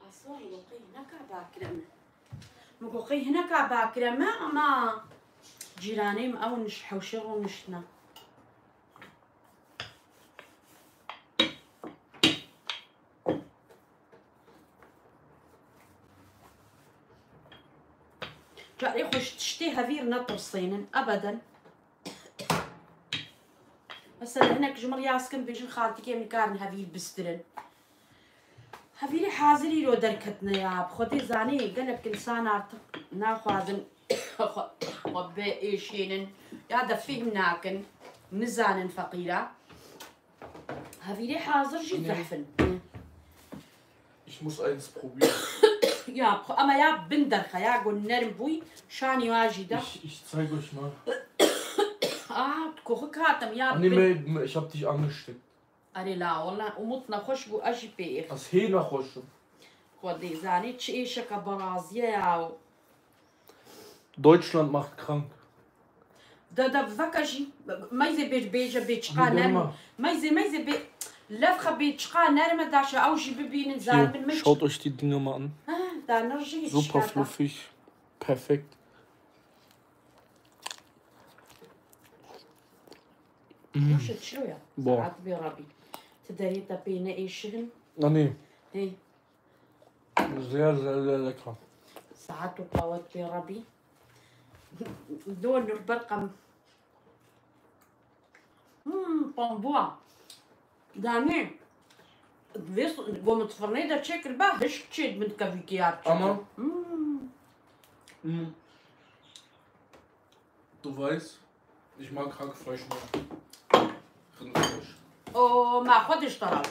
Aslan, min got qey hineka bakire me. Min got qey hineka bakire me, ama cîranê min ew niş-, hewşê rûniştine. Carê xwe ji tiştê hevîr netirsênin, ebeden. Mesela hinek ji min riyaz kin, bêjin xaltikê em nikarin hevîr bistirin. Hevîrê hazir îro derketine ya. Bi Xwedê zanî gelek insan artık naxwazin xwe, xwe biêşînin ya da fîhm nakin, nizanin feqîra. Hevîrê hazir jî zehf in. Ich muss eins probieren. Ya, ama ya bin derxe ya, go nerm bûy, şanî wa jî da. Ich, ich zeig euch mal. Ah, koxik hatim ya. Anne, bin. Me, me, ich hab dich angesteckt. Erê la, wala Umut nexweş bû, ez jî pê êx. Ez hê nexweş im. Xwedê zanî çi êşeke beraziye ya. Deutschland macht krank. De, de, veke jî, meyzê bê, bêje bê çiqa nerm. Meyzê, meyzê bê, lefxe bê çiqa nerme daşe, ew jî bibînin, zalim min. Schaut euch die Dinger mal an. Ha, da nirjî. Super fluffig. Perfekt. Hoşe çilo ya. Boah. Saet bê rabî. Ti derê te pê ne êşirin. Anne. Hey. Sehr, sehr, sehr lecker. Saet û qawet pê rabî. Donur berqem. Hmm, pambua. Danê. Vê s-, go min firnê de çêkir ba, hişk çê min kevîkiyar çêkir. Ama. Hmm. Hmm. Du weißt, ich mag Hackfleisch mehr. Rindfleisch. O, ma xwe diştara.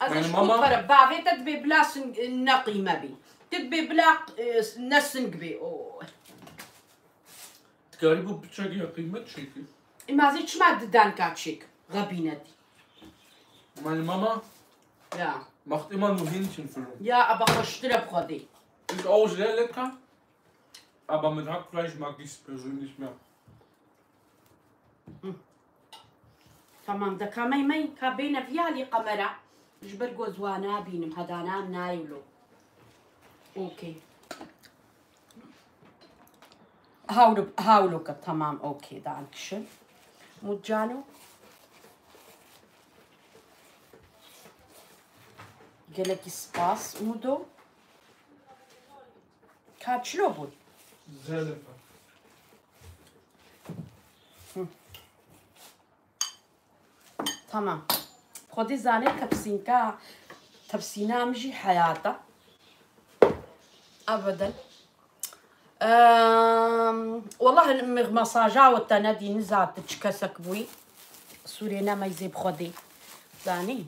Ez Meine Mama. Bavê te dibê bila sing, ne qîme bî. Tu dibê bila, e, ne sing bî. O. Dikarî bû piçekî ya qîmet çêkî. Îmazê çima didan ka çêk? Xebînetî. Meine Mama. Ya. Macht immer nur Hähnchenfüllung. Ya, aber xweştir e bi Xwedê. Ist auch sehr lecker. Aber mit Hackfleisch mag ich's persönlich mehr. Tamam, de ka mey mey, ka bêne viyalî kamera. Ji ber ku ez wana bînim, hedana em nayê wilo. Okey. Hawlo, hawlo ke, tamam, okey, dankeschön. Mutcano. Gelekî spas, Mudo. Ka çilo bûn? Zelefa. Hı. Tamam. Xwedî zanê tepsînka, tepsîna em jî heyata. Ebeden. Ehm, wela hin mi-, mesaja we te nedî, niza tu çi kesek bûyî. Sûrê ne meyzê bi Xwedê. Zanî?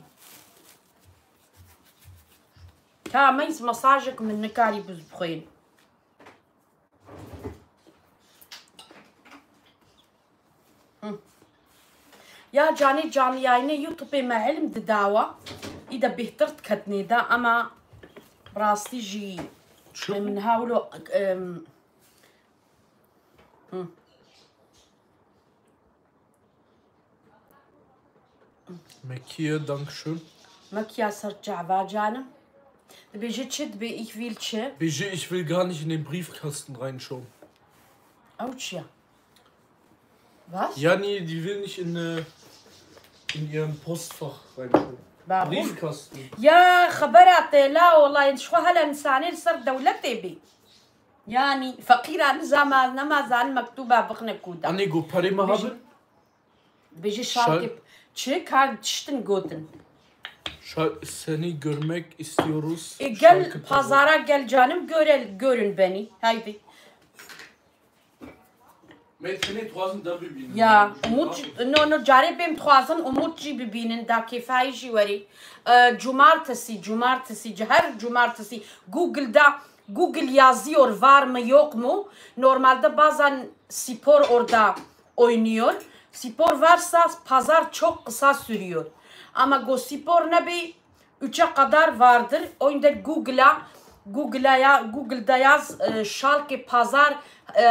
Ka meyz mesajek min nikarî biz bixwên. Hı. Ya canê canliyayînê YouTubeê me hilm didawa. Î de bêhtir diketnê de, ama bi rastî jî Çi? Min hawlo, em, hı. Mekiye, dankeschön. Mekiya ser çava canım. Dibêje çi? Dibê ich will çi? Bêje, ich will gar nicht in den Briefkasten reinschauen. Ew çi ya? Was? Yani, die will nicht in, äh, in ihren Postfach reinschauen. Warum? Briefkasten. Ya, xebera te la, wela, ji xwe hele insanê li ser dewletê bî. Yani, feqîra nizama, nema zanin mektuba bixne ku da. Anne, go perê me Bêje-, haben? Dibêje Şal- şalkê çi? Ka tiştin gotin. Şal-, seni görmek istiyoruz. E, gel Schalke pazara gel canım, göre-, görün beni. Haydi. Met tenê dixwazin dev bibînin. Ya, Umut, no, no, carê bêm dixwazin Umut jî bibînin, da kêfayî jî werî. E, cumartesi, cumartesi, her cumartesi Google da, Google yazıyor var mı yok mu? Normalde bazen spor orada oynuyor. Spor varsa pazar çok kısa sürüyor. Ama go spor ne bir üçe kadar vardır. O yüzden Google'a, Google'a ya, Google'da yaz, e, Schalke pazar, e,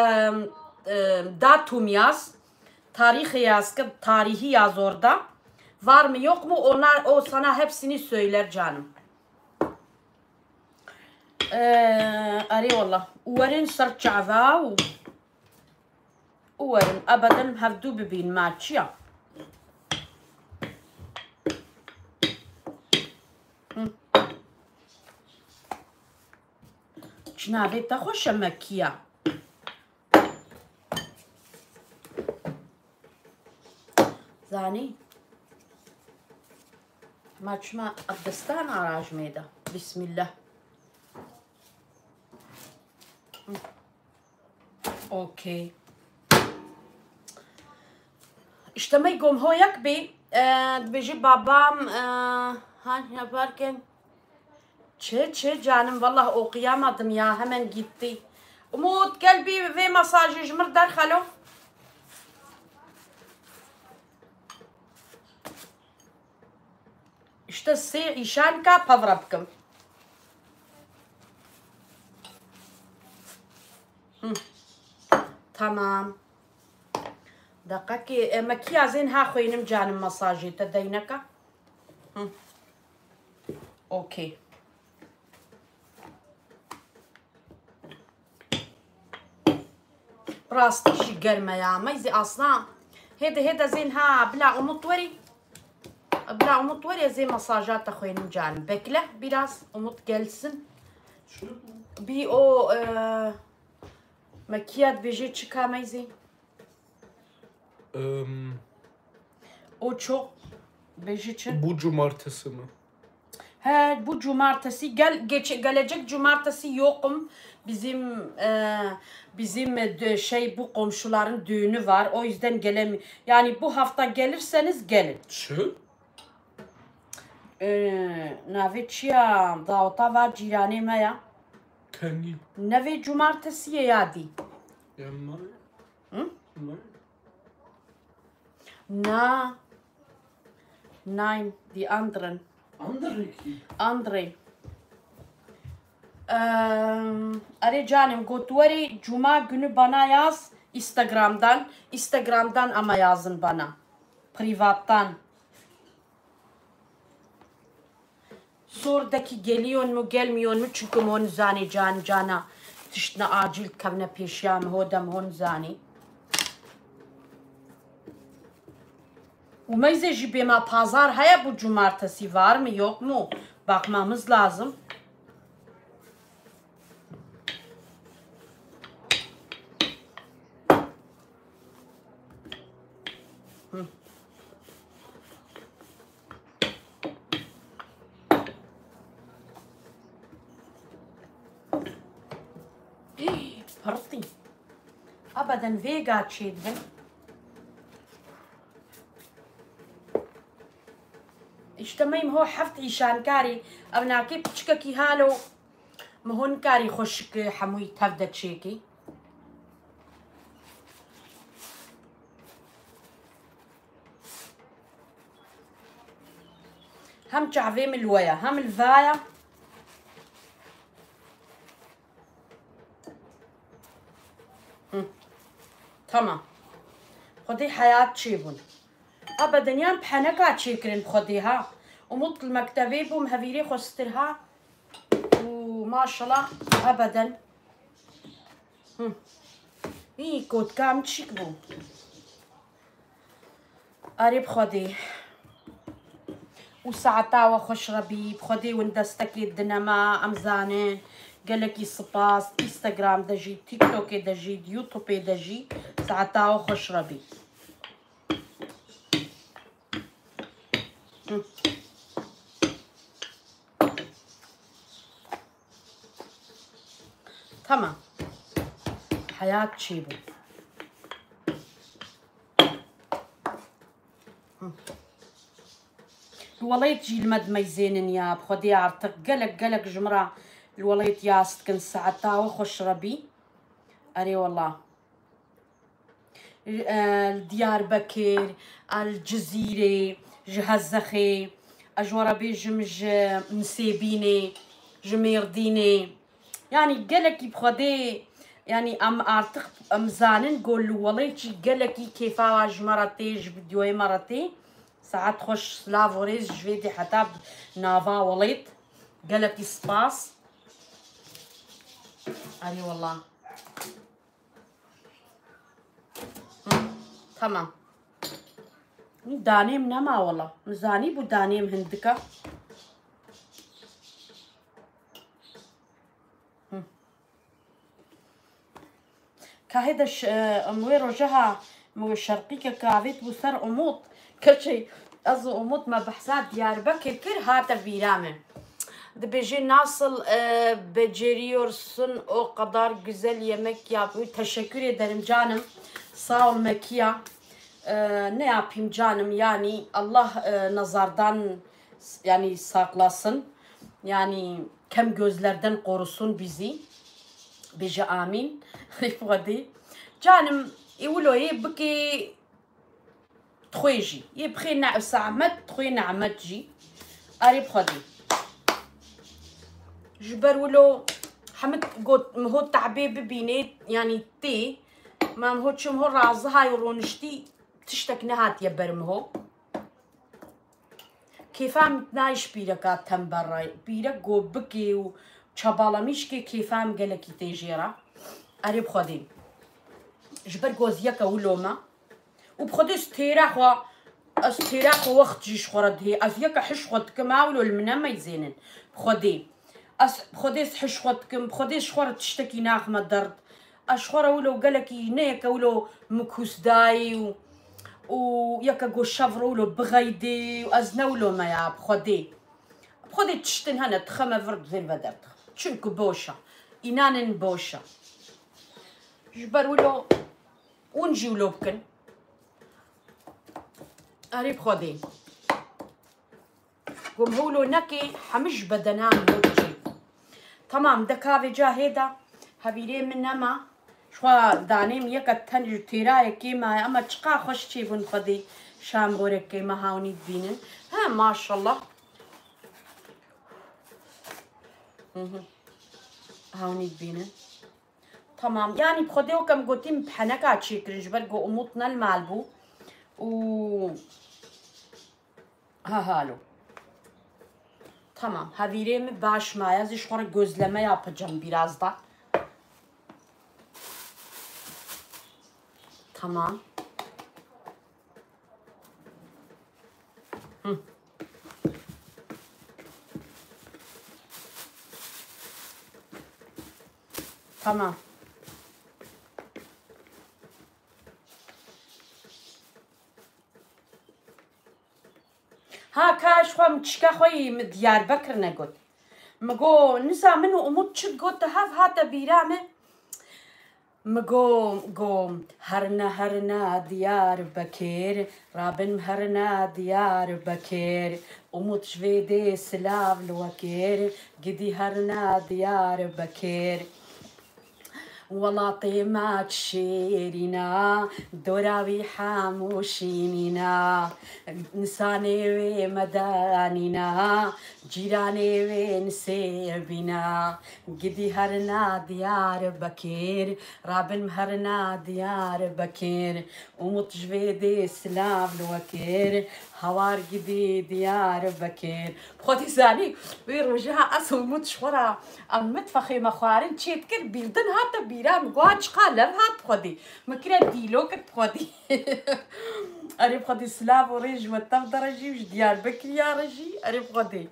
e, datum yaz. Tarihi yaz, ki tarihi yaz orada. Var mı yok mu? Onlar, o sana hepsini söyler canım. Ee, arê wallah. Û werin ser çava û, û werin ebeden hevdû bibîn, ma çi ya? Hı. Çi navê te xweş e, Mekiya. Zanî? Ma çima abdestan arajmê de. Bismillah. Okey. İşte me gom hoyak bî. E, dibêjî babam, e, ha, yaparken Çi, çi canim, wallah okuyamadım ya, hemen gitti. Umut, gel bir vê masajê ji mir derxelo. İşte sê îşanka pevre bikim. Hı. Tamam. Deqekê, e, me kiya zên ha xwênim canim masajê te deyneka. Hı. Okey. Rastî jî germ e ya. Meyzê aslan. Hêde hêde zên ha bila Umut werî. Bila Umut werî zê masaja te xwênim canim. Bekle biraz Umut gelsin. Bir o e, Mekiya dibêje çi ka Meyzê? Em, O çok bêje çi? Bu cumartesi mi? He, bu cumartesi gel geç, gelecek cumartesi yokum. Bizim e, bizim e, dö- şey bu komşuların düğünü var. O yüzden gelem yani bu hafta gelirseniz gelin. Çi? E, navê çiya daweta va cîranê me ya. Kengî. Nevê cumartesiyê ya dî. Ya me. Hı? Me. Na. Nein, die anderen. Andere ki. Andre. Ehm, Erê canim, got werî cuma günü bana yaz Instagram'dan. Instagram'dan ama yazın bana. Privattan. Sordaki geliyor mu, gelmiyor mu? Çünkü hon zanê can cana tiştine acil kevne pêşiya me, hodem hon zanê. Û Meyzê jî bêma pazar heye, bu cumartesi var mı yok mu? Bakmamız lazım. Hı. Hî, pirtî. Ebeden vêga çêdibin. Îşte meyim ho heft îşankarî. Ev nakê piçikekî halo. Mi hûn karî xweşik hemûyî tev de çêkî. Hem çavê min li we ye, hem li va ye. Hı. Tamam. Xwedê heyat çêbûn. Ebeden yan bi heneka çêkirin Xwedê ha. Umut li mektebê bûm, hevîrê xwe stir ha. Û maşallah ebeden. Hı. Î kotka min çîk bû. Erê bi Xwedê. Û saeta we xweş rebî. Bi Xwedê win destekê dine me, em zanin. Gelekî spas. Instagram de jî, TikTokê de jî, YouTubeê de jî. Saeta we xweş rebî. Hı. Tamam. Heyat çêbû. Hı. Li welayet jî li me dimeyzênin ya, bi Xwedê artık gelek gelek ji min re li welayet yas dikin, saeta we xweş rebî. Erê wela. E, li Diyarbekir, e, li Cizîrê, ji Hezexê, ez ji we re bêjim ji Nisêbînê, ji Mêrdînê. Yanî gelekî bi Xwedê, yanî em artık em zanin ku li welayet jî gelekî kêfa ji me re tê, ji vîdeoyê me re tê. Saet xweş, silav û rêz ji vê dê heta nava welayet. Gelekî spas. Erê wela. Hı, tamam. Danêm nema wela. Min zanî bû danêm hindik e. Hı. Kahê de ş-, e, em wê rojeha min wê şerqîke kavêt bû ser Umut. Keçê ez û Umut me behsa Diyarbekir kir, hate vîra me. Dibêje nasıl e, beceriyorsun o kadar güzel yemek yapmayı. Teşekkür ederim canım. Sağ ol Mekiya. E, ne yapayım canım yani Allah e, nazardan yani saklasın. Yani kem gözlerden korusun bizi. Bêje amîn. Xwedê. Canim, ê wilo yê bikê Dixwê jî. Yê bixê ne zehmet, dixwê nehmet jî. Erê bi Xwedê. Ji ber wilo hemik got, min hot tehbê bibînê, yanî tê. Ma min hot çim ho razihay û roniştî, tiştek nehatiye ber min ho. Kêfa min nayê ji pîreka tember re. Pîrek got bikê û çabalamîşkê kêfa min gelekî tê jê re. Erê bi Xwedê. Ji ber ku ez yeke wilo me. Û bi Xwedê ez têra xwe, ez têra xwe wext jî ji xwe re dihê. Ez yeke hiş xwe dikim, ha wilo li min nemeyzênin. Bi Xwedê. Ez bi Xwedê ez hiş xwe dikim, bi Xwedê ji xwe re tiştekî naxime derd. Ez ji xwe re wilo gelekî ne yeke wilo min kûs dayî û, û yeke got şev re wilo bixeydê û ez ne wilo me ya, bi Xwedê. Bi Xwedê tiştin hene, dixeme vir, divêr ve derdixim. Çunku boş e. Înanin boş e. Ji ber wilo Hûn jî wilo bikin. Erê bi Xwedê. Ku min wilo nekê, hemî ji bedena min ho diçê. Temam, de kavê ca hêda, hevîrê min nema. Ji xwe danê min yeke ten ji têrayekê maye, ama çiqa xweş çêbûn Xwedê. Şam gorekê me hawnî dibînin. He, maşallah. Hı hı. Hawnî dibînin. Tamam. Yanî bi Xwedê weke min gotî min bi heneka çêkirin, ji ber ku Umut ne li mal bû. Û ha halo. Tamam. Hevîrê min baş maye. Ez ê ji xwe re gözleme yapacağım birazdan. Tamam. Hı. Tamam. Ha, ka ji xwe min çika xwe yî min Diyarbekir negot. Mi got, nisa min û Umut çi digot, te hev hate bîra min. Mi got, got, herna herna Diyarbekir, rabin herna Diyarbekir, Umut ji vê dê silav li we kir, gidî herna Diyarbekir. Welatê me çi şêrîn e, dora wî hemû şînîn e. Nisanê wê medenîn e, cîranê wê nisêbîn e. Gidî herna Diyarbekir, rabin herna Diyarbekir. Umut ji vê dê silav li we kir, hawar gidî Diyarbekir. Xwedî zanî, wê rojê ha ez û Umut ji xwe re em mitfexê me xwarin çê dikir, bîldin hate bîra min, got çiqa lev hat bi Xwedî. Min kire dîlok bi Xwedî. Erê bi Xwedî silav û rê ji we tev de re jî û ji Diyarbekiriya re jî. Erê bi Xwedî.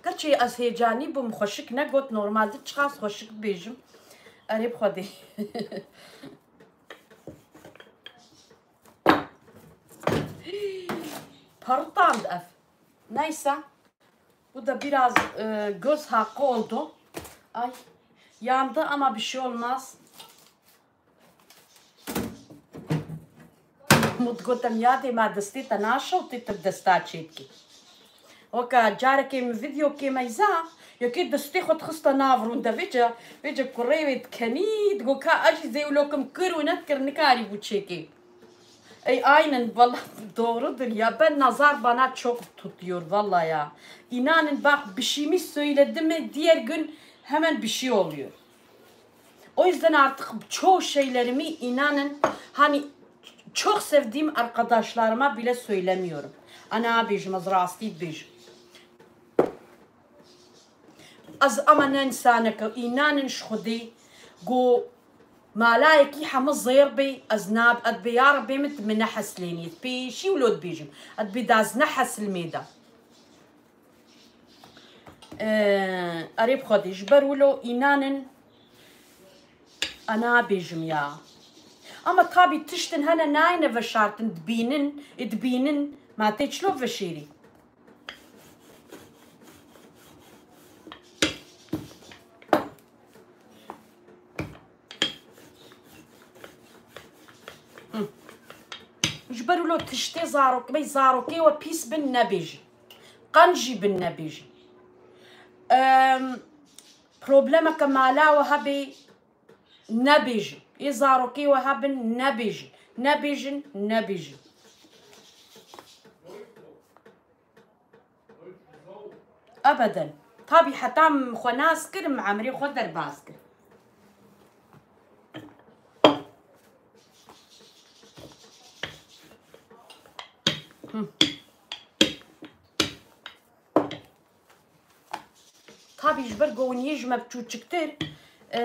Gerçi ez hêcanî bûm, xweşik negot, normalde çiqas xweşik dibêjim. Erê bi Xwedê. Parıtand ev. Neyse. Bu da biraz, e, göz hakkı oldu. Ay. Yandı ama bir şey olmaz. Mut gotim, yadê me destê te naşewtê, tu desta çêdikî. Weka carekê min vîdeokê meyza, yekê destê xwe dixiste nav rûnde, vêce, vêce kurê wê dikenî, digo ka ez jî zêwlokim kir û nedikir, nikarîbû çêkê. Ey aynen, valla doğrudur ya. Ben nazar bana çok tutuyor valla ya. İnanın bak, bir şeyimi söyledim mi diğer gün hemen bir şey oluyor. O yüzden artık çoğu şeylerimi inanın, hani çok sevdiğim arkadaşlarıma bile söylemiyorum. Ana bêjim, ez rastî dibêjim. Ez ama ne insaneke, înanin ji Xwedê, ku malayekî heme zêr bê, ez nab-, ez bê ya Rebê min, min neheslênî. Pêşî wilo dibêjim. Ez bê daz nehesil mêda. Ee, erê bi Xwedê, ji ber wilo înanin, ez nabêjim ya. Ama tabî tiştin hene nayêne veşartin, dibînin, ê dibînin, ma tê çilo veşêrî. Hı. Ji ber Wilo tiştê zarok, bey zarokê we pîs bin nebêjin. Qenc jî bin nebêjin. Em, problemeke mala we hebê nebêjin. Ê zarokê we hebin nebêjin. Nebêjin, nebêjin. Ebeden. Tabî heta min xwe nas kir, min emrê xwe derbas kir. Tabî ji ber ku hûn yê ji me biçûçiktir, e,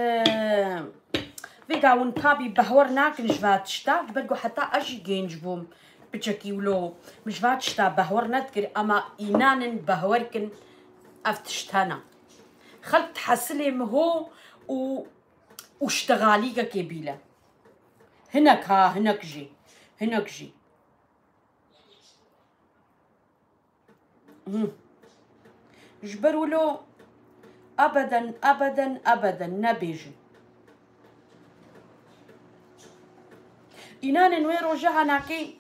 vêga hûn tabî behwer nakin ji va tişta, ji ber ku heta ez jî gênc bûm, piçekî wilo min ji va tişta behwer nedikir, ema înanin behwer kin ev tişt hene. Xelk dihesilê miho û, û ştexalîgekê bîle. Hinek ha, hinek jî, hinek jî. Hı. Ji ber wilo ebeden, ebeden, ebeden nebêjin. Înanên wê roje hanakê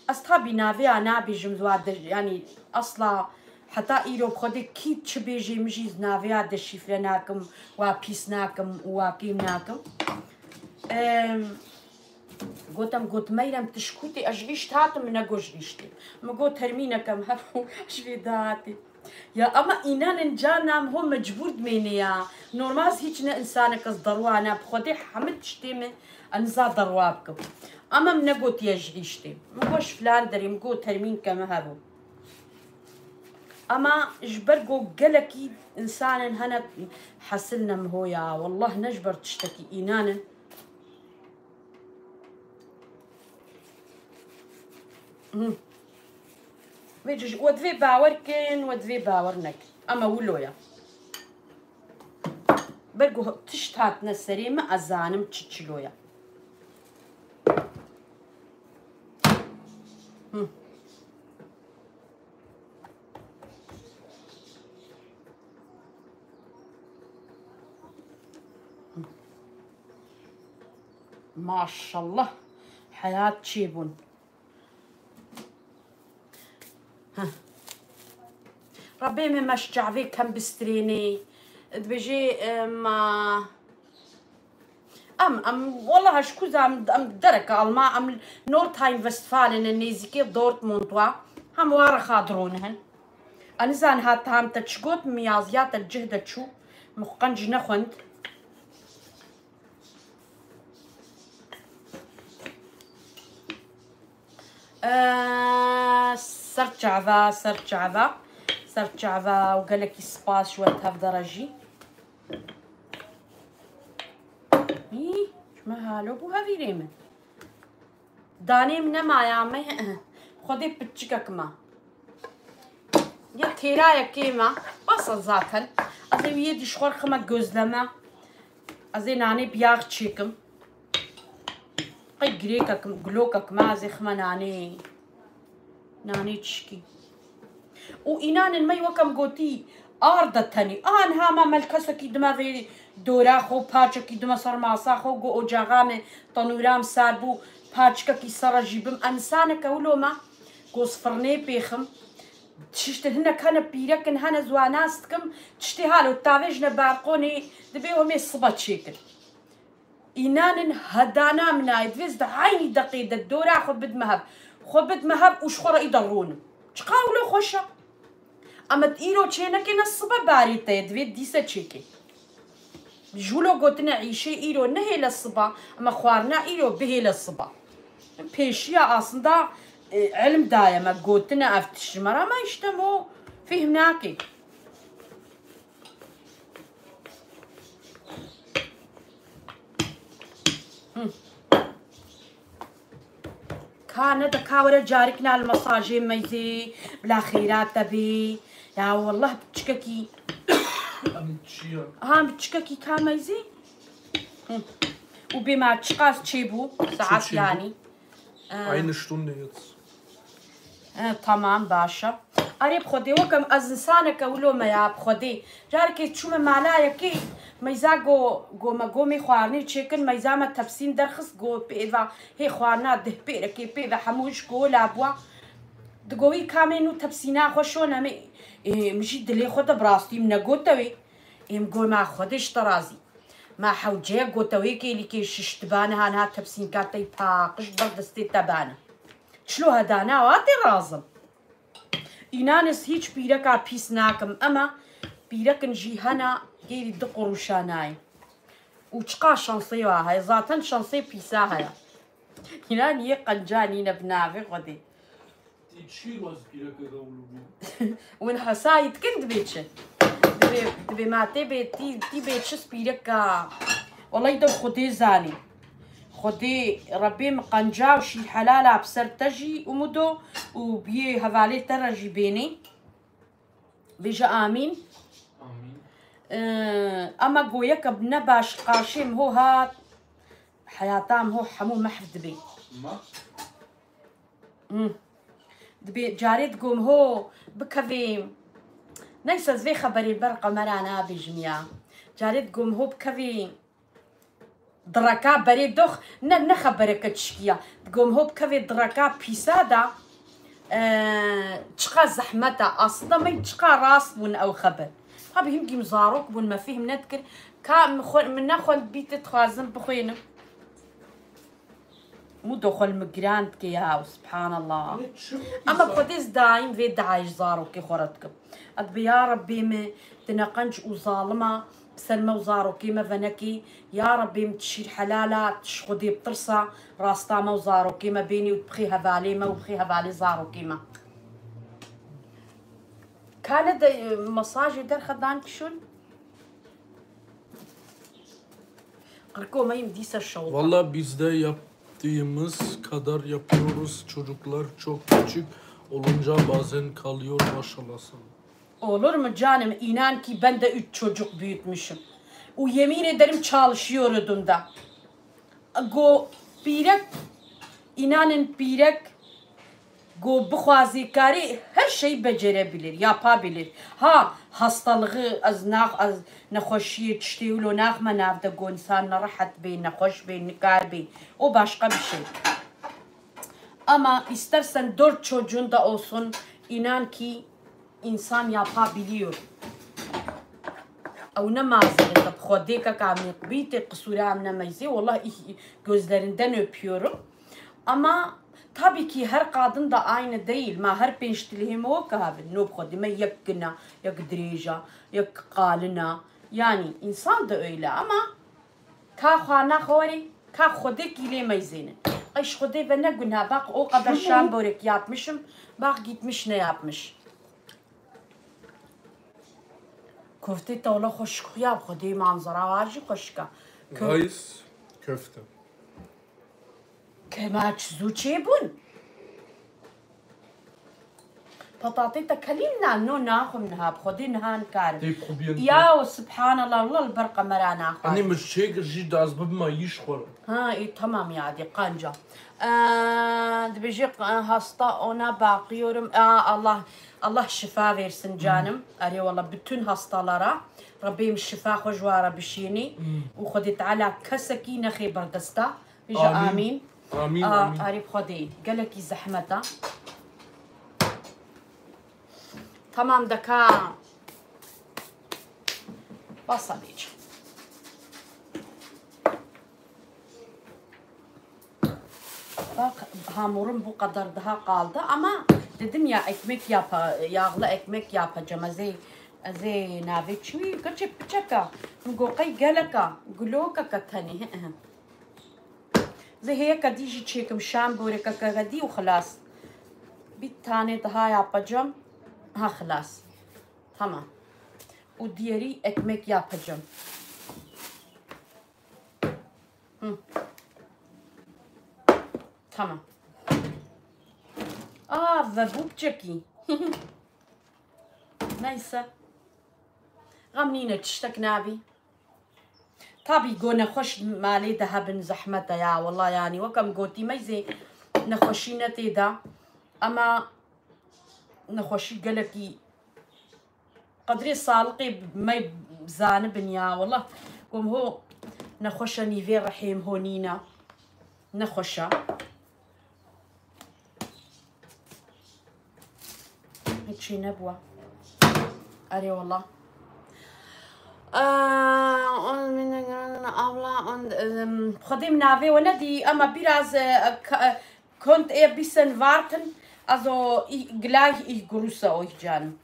ez tabî navê ya nabêjim, wa de, yanî asla heta îro bi xwedê kî çi bêjê min jî navê ya deşîfre nakim, wa pîs nakim û wa kêm nakim. Em, Gotem, got, Meyrem, tu ji ku tê? Ez ji îşt hatim, min negot ji îştê. Min got, termîneke min hebû, ji vê de hatî. Ya, ama înanin carna min ho mecbûr dimêne ya. Normal hîç ne insanek ez derwa ne, bi Xwedê hemî tiştê min, ez niza derwa bikim. Ama min negotiye ji îştê. Min got, ji filan derê, min got, termînke min hebû. Ama ji ber ku gelekî insanin hene hesil ne min ho ya. Wallah ne ji ber tiştekî înanin. Hı. Vê ci-, we divê bawer kin, we divê bawer nekin. Ama wilo ya. Ber ku tişt hatine serê min, ez zanim çi çilo ya. Hı. Maşallah. Heyat çêbûn. Heh. Rebê me meş çavê kem bistrênê. Dibêjê, e, ma Em, em, walahi ji ku em, em dereke Alman, em Nordrhein-Westfalen in, nêzîkê Dortmund wa. Hem wa re xadiron hin. Ez nizan hat tam te çi got, min yaziya te cih de çû. Min xwe qenc nexwend. Ee, ser çava, ser çava. Ser çava û gelekî spas ji we tevdere jî. Hî, ji me halo bû hevîrê min. Danê min nema ya me, Xwedê piçikek ma. Ya têrayekê ma, bas e zaten. Ez ê wî yê dî ji xwe re xime gözleme. Ez ê nanê biyax çêkim. Qey girêkek, gulokek ma, ez ê xime nanê. Nanê çişkî. Û înanin me wek em gotî, ar de tenî. Anha ma mel kesekî dime vê dora xwe, paçekî dime ser masa xwe, go ocaxa me, tenûra me sar bû, paçikekî sere jî bim. Em insaneke wilo me, go sifirnê pêxim. Tiştin hinek hene pîrekin hene, ez wan nas dikim. Tiştê halo tavêjine balkonê, dibê homê sibe çêkin. Înanin hedana min ayê, divê ez di eynî deqê de dora xwe bidime hev. Xwe bidime hev û ji xwe re î de rûnim. Çiqa wilo xweş e. Em îro çênekê ne sibe barê te ye, divê dîse çêkê. Ji wilo gotine îşê îro nehêle siba, em xwarina îro bihêle siba. Pêşiya aslında, e, ilm daye me, gotine ev tişt ji me re, ama îşte mo fêhm nake. Hı. Ka ne de ka were carik na li mesajê meyzê, bila xêra te bê. Ya wallah piçikekî. Em çi ya? Ha, piçikekî ka meyzê. Hı. Û bê ma çiqas çêbû, saet çêbû? Yanî. Ee. Aynı Stunde jetzt. He, tamam, baş e. Erê bi Xwedê, wek em, ez insaneke wilo me ya bi Xwedê. Carekê çûme mala yekê, Meyza go, go me gomê xwarinê çêkin, meyza me tepsîn derxist, go pê ve hê xwarina dih pêrekê pê ve hemû ji go labûwa. Digo wî kamê nû tepsîna xwe şon em ê, ê, min jî dilê xwe de bi rastî min negote wê. Ê min go ma Xwedê ji te razî. Ma hewce gote wê kêlîkê şiş diba niha niha tepsînka tey paqij ber destê te bane. Çilo hedana wa tê razim. Înan ez hîç pîreka pîs nakim, ema pîrekin jî hena gêrî du qurûşa nayê. Û çiqa şansê wa heye, zaten şansê pîsa heye. Înan yê qenca nîne bi navê Xwedê. Tî çi waz pîreke gawlo bî? Win hesayî dikin dibê çi? Dibê, dibê ma tê bê tî, tî bê çi spîreka. Welay de Xwedê zanî. Xwedê Rebê min qenca û şîr helala bi ser te jî Umudo û biyê hevalê te re jî bênê. Bêje amîn. Amîn. Ee, ama goyeke ne baş qaşê min ho hat. Heyata min ho hemû mehv dibê. Ma? Hmm. Dibê carê digom ho bikevê. Neyse ez vê xeberê ber qemera nabêjim ya. Carê digom ho bikevê. Direka berê dox ne, ne xebereke çişkiya. Digom ho bikevê direka pîsa da, e, çiqa zehmet e. Aslında me çiqa rast bûn ew xeber. Tabi hingî min zarok bûn me fêhm nedikir. Ka min xwe, min nexwend bîte dixwazim bixwênim. Mudo xwe li min giran dike ya, subhanallah. Ama Xwedê ez daîm vê diayê ji zarokê xwe re dikim. Ez dibê ya Rebbê min, tu ne qenc û zalima ser me û zarokê me venekî. Ya Rebbê min, tu şîr helala, tu ji Xwedê bitirsa, rasta me û zarokê me bênî û tu bixê hevalê me û bixê hevalê zarokê me. Kane de, e, mesajê derxe dan kişun. Qirko me yim dîsa şewta. Valla biz de yaptığımız kadar yapıyoruz. Çocuklar çok küçük olunca bazen kalıyor, maşallah sana. Olur mu canım? İnan ki ben de üç çocuk büyütmüşüm. O yemin ederim çalışıyordum da. Go pîrek, înanin pîrek, go bixwazî karî her şey becerebilir, yapabilir. Ha, hastalığı ez nax, ez nexweşiyê tiştê wilo naxme nav de go insan nerehet bê, nexweş bê, nikar bê. O başka bir şey. Ama istersen dört çocuğun da olsun, inan ki İnsan yapabiliyor. Ew ne mazeret e, bi Xwedê keka min qibîtê qisûra em ne meyzê. Wallah gözlerinden öpüyorum. Ama tabii ki her kadın da aynı değil. Ma her pênc tilhê me wek havin. No bi Xwedê me yek gina, yek dirêja, yek qalina. Yani insan da öyle ama Ka xwarina xwe werê, ka Xwedê kîlê meyzênin. Qey ji Xwedê ve ne gunah, bak o kadar şambörek yapmışım, bak gitmiş ne yapmış. Koftê tewle xweşik xuya, Xwedê manzara wa jî xweşik e. Kö- Rice, köfte. Kema çi zû çêbûn. Petatê te kelî na, no naxwim niha, bi Xwedê niha nikarim. Tê bi xwe biyên Ya, subhanallah, Allah li ber qemera naxwar. Anne, min çêkir jî daz bibima yî ji xwe re. Ha, iyi, tamam ya, hadi, qanca. Ee, dibêje, e, hasta ona bakıyorum. Aa, Allah, Allah şifa versin canım. Erê, valla bütün hastalara Rabbim şifa xwe ji wa re bişînî. Û Xwedê Teala kesekî nexê berdesta. Bêje amîn. Amîn. Aa, amîn. Arî bi Xwedê. Gelekî zehmet e. Tamam deka. Basa bêje. Bak, hamurum bu kadar daha kaldı ama dedim ya ekmek yapa, yağlı ekmek yapacağım. Ez ê, ez ê navê çi wî? Keçek piçeka. Min got qey geleka, gulokeka tenê. Zê hêyeka dî jî çêkim şam borekeke dî û xilas. Bir tane daha yapacağım. Ha, xilas. Tamam. Û diğeri ekmek yapacağım. Hı. Tamam. Aa, ve bu çekî. Neyse. Xem nîne, tiştek nabî. Tabî go nexweş malê de hebin zehmet e ya, wela yanî wek em gotî meyzê nexweşî ne tê de. Ema nexweşî gelekî Qedrê saliqê me zanibin ya, wela. Gom ho nexweşe nîvê rehê ho nîna. Nexweşe. Hiç şey nebû. Erê wela. Aa, on, abla, on, em, Xwedê min navê we nedî, ama biraz, e, ka-, e, könnt ihr bisschen warten, also, ich, gleich, ich grüße euch, canım.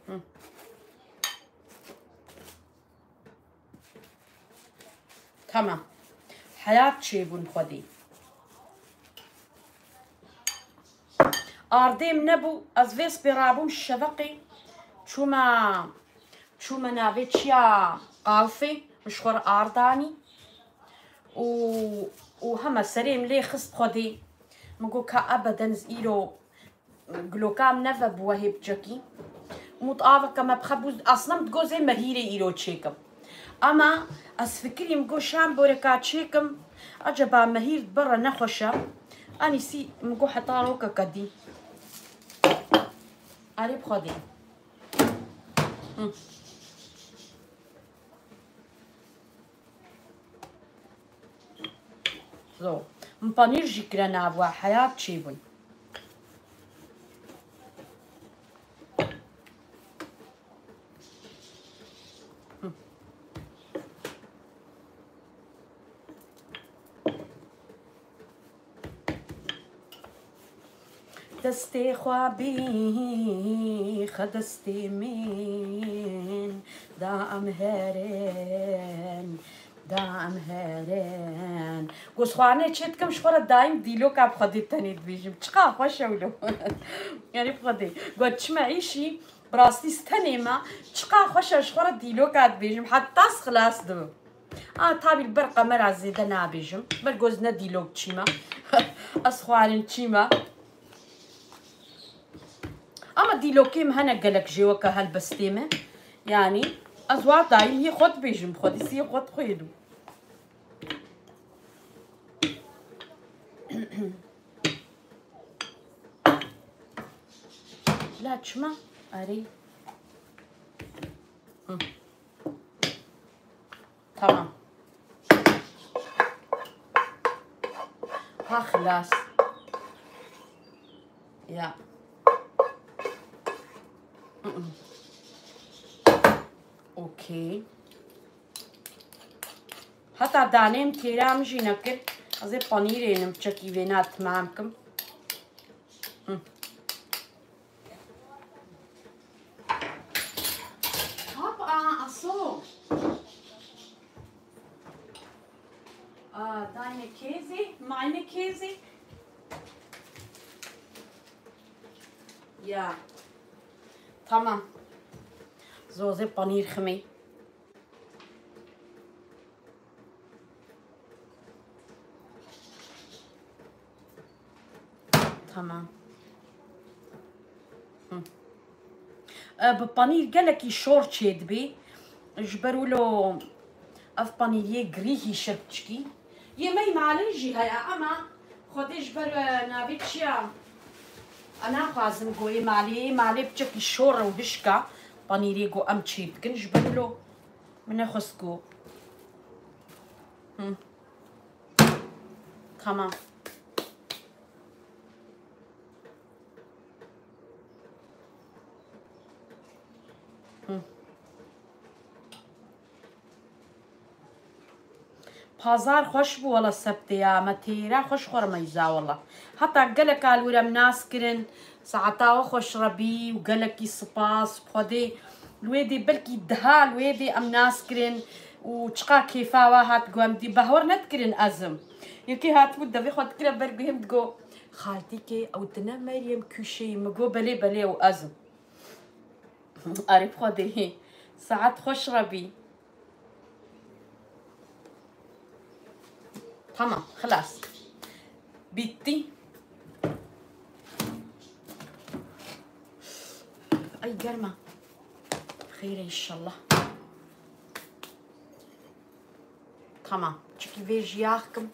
Hı. Tamam. Heyat çêbûn Xwedê. Ardê min nebû, ez vê sibê rabûm şeveqê, çûme, çûme navê çiya qawfê, min ji xwe re ardanî û, û heme serê min lê xist Xwedê. Min got ka ebeden ez îro Gilokam neve bi wehê biçekî. Mut aveke me bixebû, aslında min digot zê mehîrê îro çêkim. Ama ez fikirîm, got şan boreka çêkim, acaba mehîr di bere nexweş e. Anîsî min got heta rokeke dî. Erê bi Xwedê. Hı. Zo. Min panîr jî kire nav we, heyat çêbûn. Destê xwe bîxe destê min, da em herin, da em herin. Gozxwarinê çê dikim, ji xwe re daîm dîloka bi Xwedê tenê dibêjim. Çiqa xweş e wilo. Yanî bi Xwedê. Got çime îşî, bi rastî stenê me. Çiqa xweş e, ji xwe re dîloka dibêjim. Heta ez xilas dibim. A, tabî li ber qemera zêde nabêjim. Ber goz ne dîlok çî me. Ez xwarin çî me. Ama dîlokê min hene gelek jê weke helbestê me. Yanî ez wa dayîm yê xwe dibêjim, xwedî sî yê xwe dixwînim. La çima? Erê. Hı. Tamam. Ha, xilas. Ya. Okey. Heta daneyê min têra min jî nekir. Ez ê panîrê nim çekî vêna timam kim. Hı. Hop, a, aso. A, deine Käse, meine Käse. Ya. Tamam. Zoze panîr ximê. Tamam. Hı. E, bi panîr gelekî şor çêdibê. Ji ber wilo ev panîriyê girî hîşir biçikî. Yê me yê malê jî heye, ama Xwedê ji ber, e, navê çi ya? E, naxwazim go yê malê, yê malê biçekî şor e û hişk e. Panîrê go em çêdikin, ji ber wilo min nexwest go. Hı. Tamam. Hı. Pazar xweş bû wela sebtê ya me têra xweş xwe re meyza wela. Heta gelek alwî re em nas kirin. Saeta we xweş re bî û gelekî spas bi Xwedê. Li wê dê belkî deha li wê dê em nas kirin û çiqa kêfa we hat, go em dî behwer nedikirin ez im. Yekê hatibû devê xwe dikire ber guhê min digo, "Xaltîkê ew tine Meryem Kûşeyî?" Min go, "Belê, belê ew ez im." Erê bi Xwedê. Saet xweş re bî. Tamam, xilas. Bitti. Ay germa. Xeyr inşallah. Tamam. Çikî vê jî yax kim.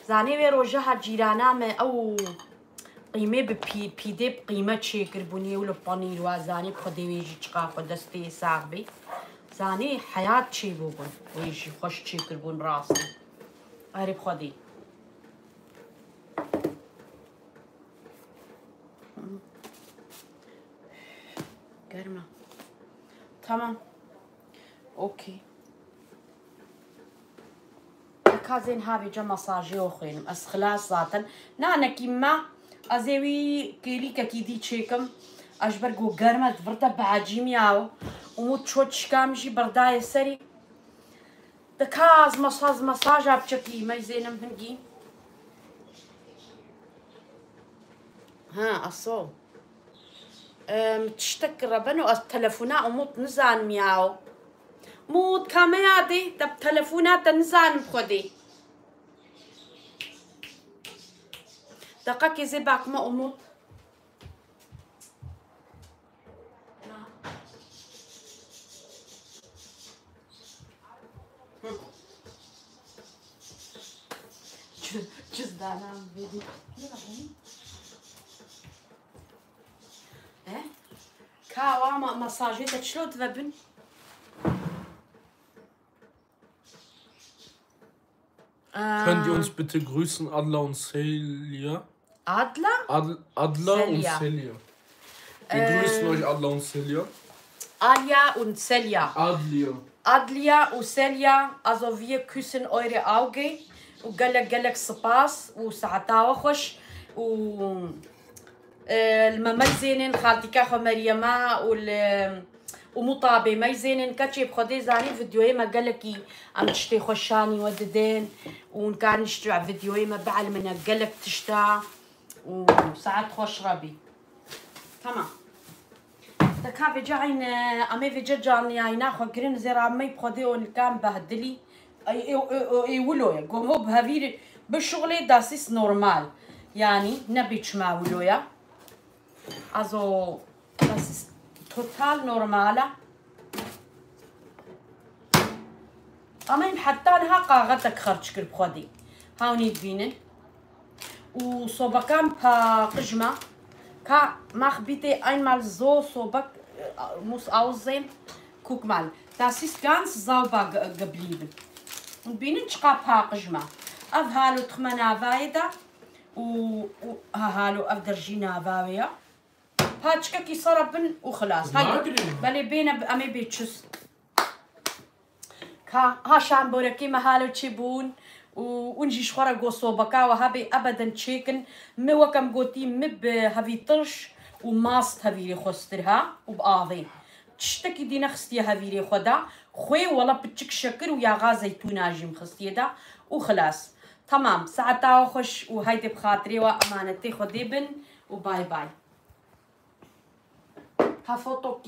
Zanê wê roja ha cîrana me ew qîmê bi pî-, pîdê bi qîme çêkiribûn, ê û li panîr wa zanê bi xwedê wê jî çiqa xwe destê sax bê. Zanê heyat çêbûbûn, wê jî xweş çêkiribûn rastî. Erê bi xwedê. Germ e. Tamam. Okey. Ka zên havê ca masajê xwênim. Ez xilas zaten. Nanekî me, ez ê wî kêlîkekî dî çêkim. Ez ji ber ku germ e, di vir de bi ecî miyaw. Umut ço çika min jî berdayê serî. Dika ez masaj, masaja biçekî meyzênim hingî. Ha, aso. Em, tiştek rebeno, ez telefona Umut nizanim ya. Umut, kameya dê, te telefona te nizanim xwedê. Deqekê zê bakme Umut. Cüz, cüzdanım vereyim. He? Ka wa ma-, masajê te çilo dibe bin? Könnt ihr uns bitte grüßen, Adla und Celia? Adla? Adl Adla und Celia. Celia. Wir grüßen euch, Adla und Celia. Alya und Celia. Adlia. Adlia û Selya, also wir küssen eure Auge û gelek gelek spas û saeta we xweş û, e, li me meyzênin, xaltîka xwe Meryema û li Û mutabê meyzênin, keçê bi Xwedê zanî videoyê me gelekî em tiştê xwe şanî we didin û hûn karin ji videoyê me bielmine gelek tişta û saet xweş re bî. Tamam. Te ka vêca eyn, em ê vêca canliyayîna xwe girin zêra me bi Xwedê onikan behdilî. Ey, ê, ê, ê, ê wilo ye. Govo bi hevîr bi şuxlê dasîs normal. Yanî ne bê çima wilo ye. Also, das ist total normal. Ama em heta niha qaxetek xerc kir bi Xwedê. Hawnî dibînin. Û sobekan paqij me. Ka max bitte einmal so Sobek, äh, muss aussehen. Guck mal, das ist ganz sauber ge-, geblieben. Bînin çiqa paqij me. Ev halo dixime navayê de. Û, û ha halo ev der jî nava wê ya. Paçkekî sera bin û xilas. Haydi. Belê bêne bi-, em ê bê çust. Ka ha şamborekî me halo çi bûn û hûn jî ji xwe re got sobeka we hebê ebeden çêkin. Min wek em gotî, min bi hevî tirş û mast hevîrê xwestir ha û bi avê. Tiştekî dî nexistiye hevîrê xwe de. Xwê wela piçik şekir û yaxa zeytûna jî min xistiye de û xilas. Tamam, saeta we xweş û haydi bi xatirê we emanetê Xwedê bin û bay bay. Ha foto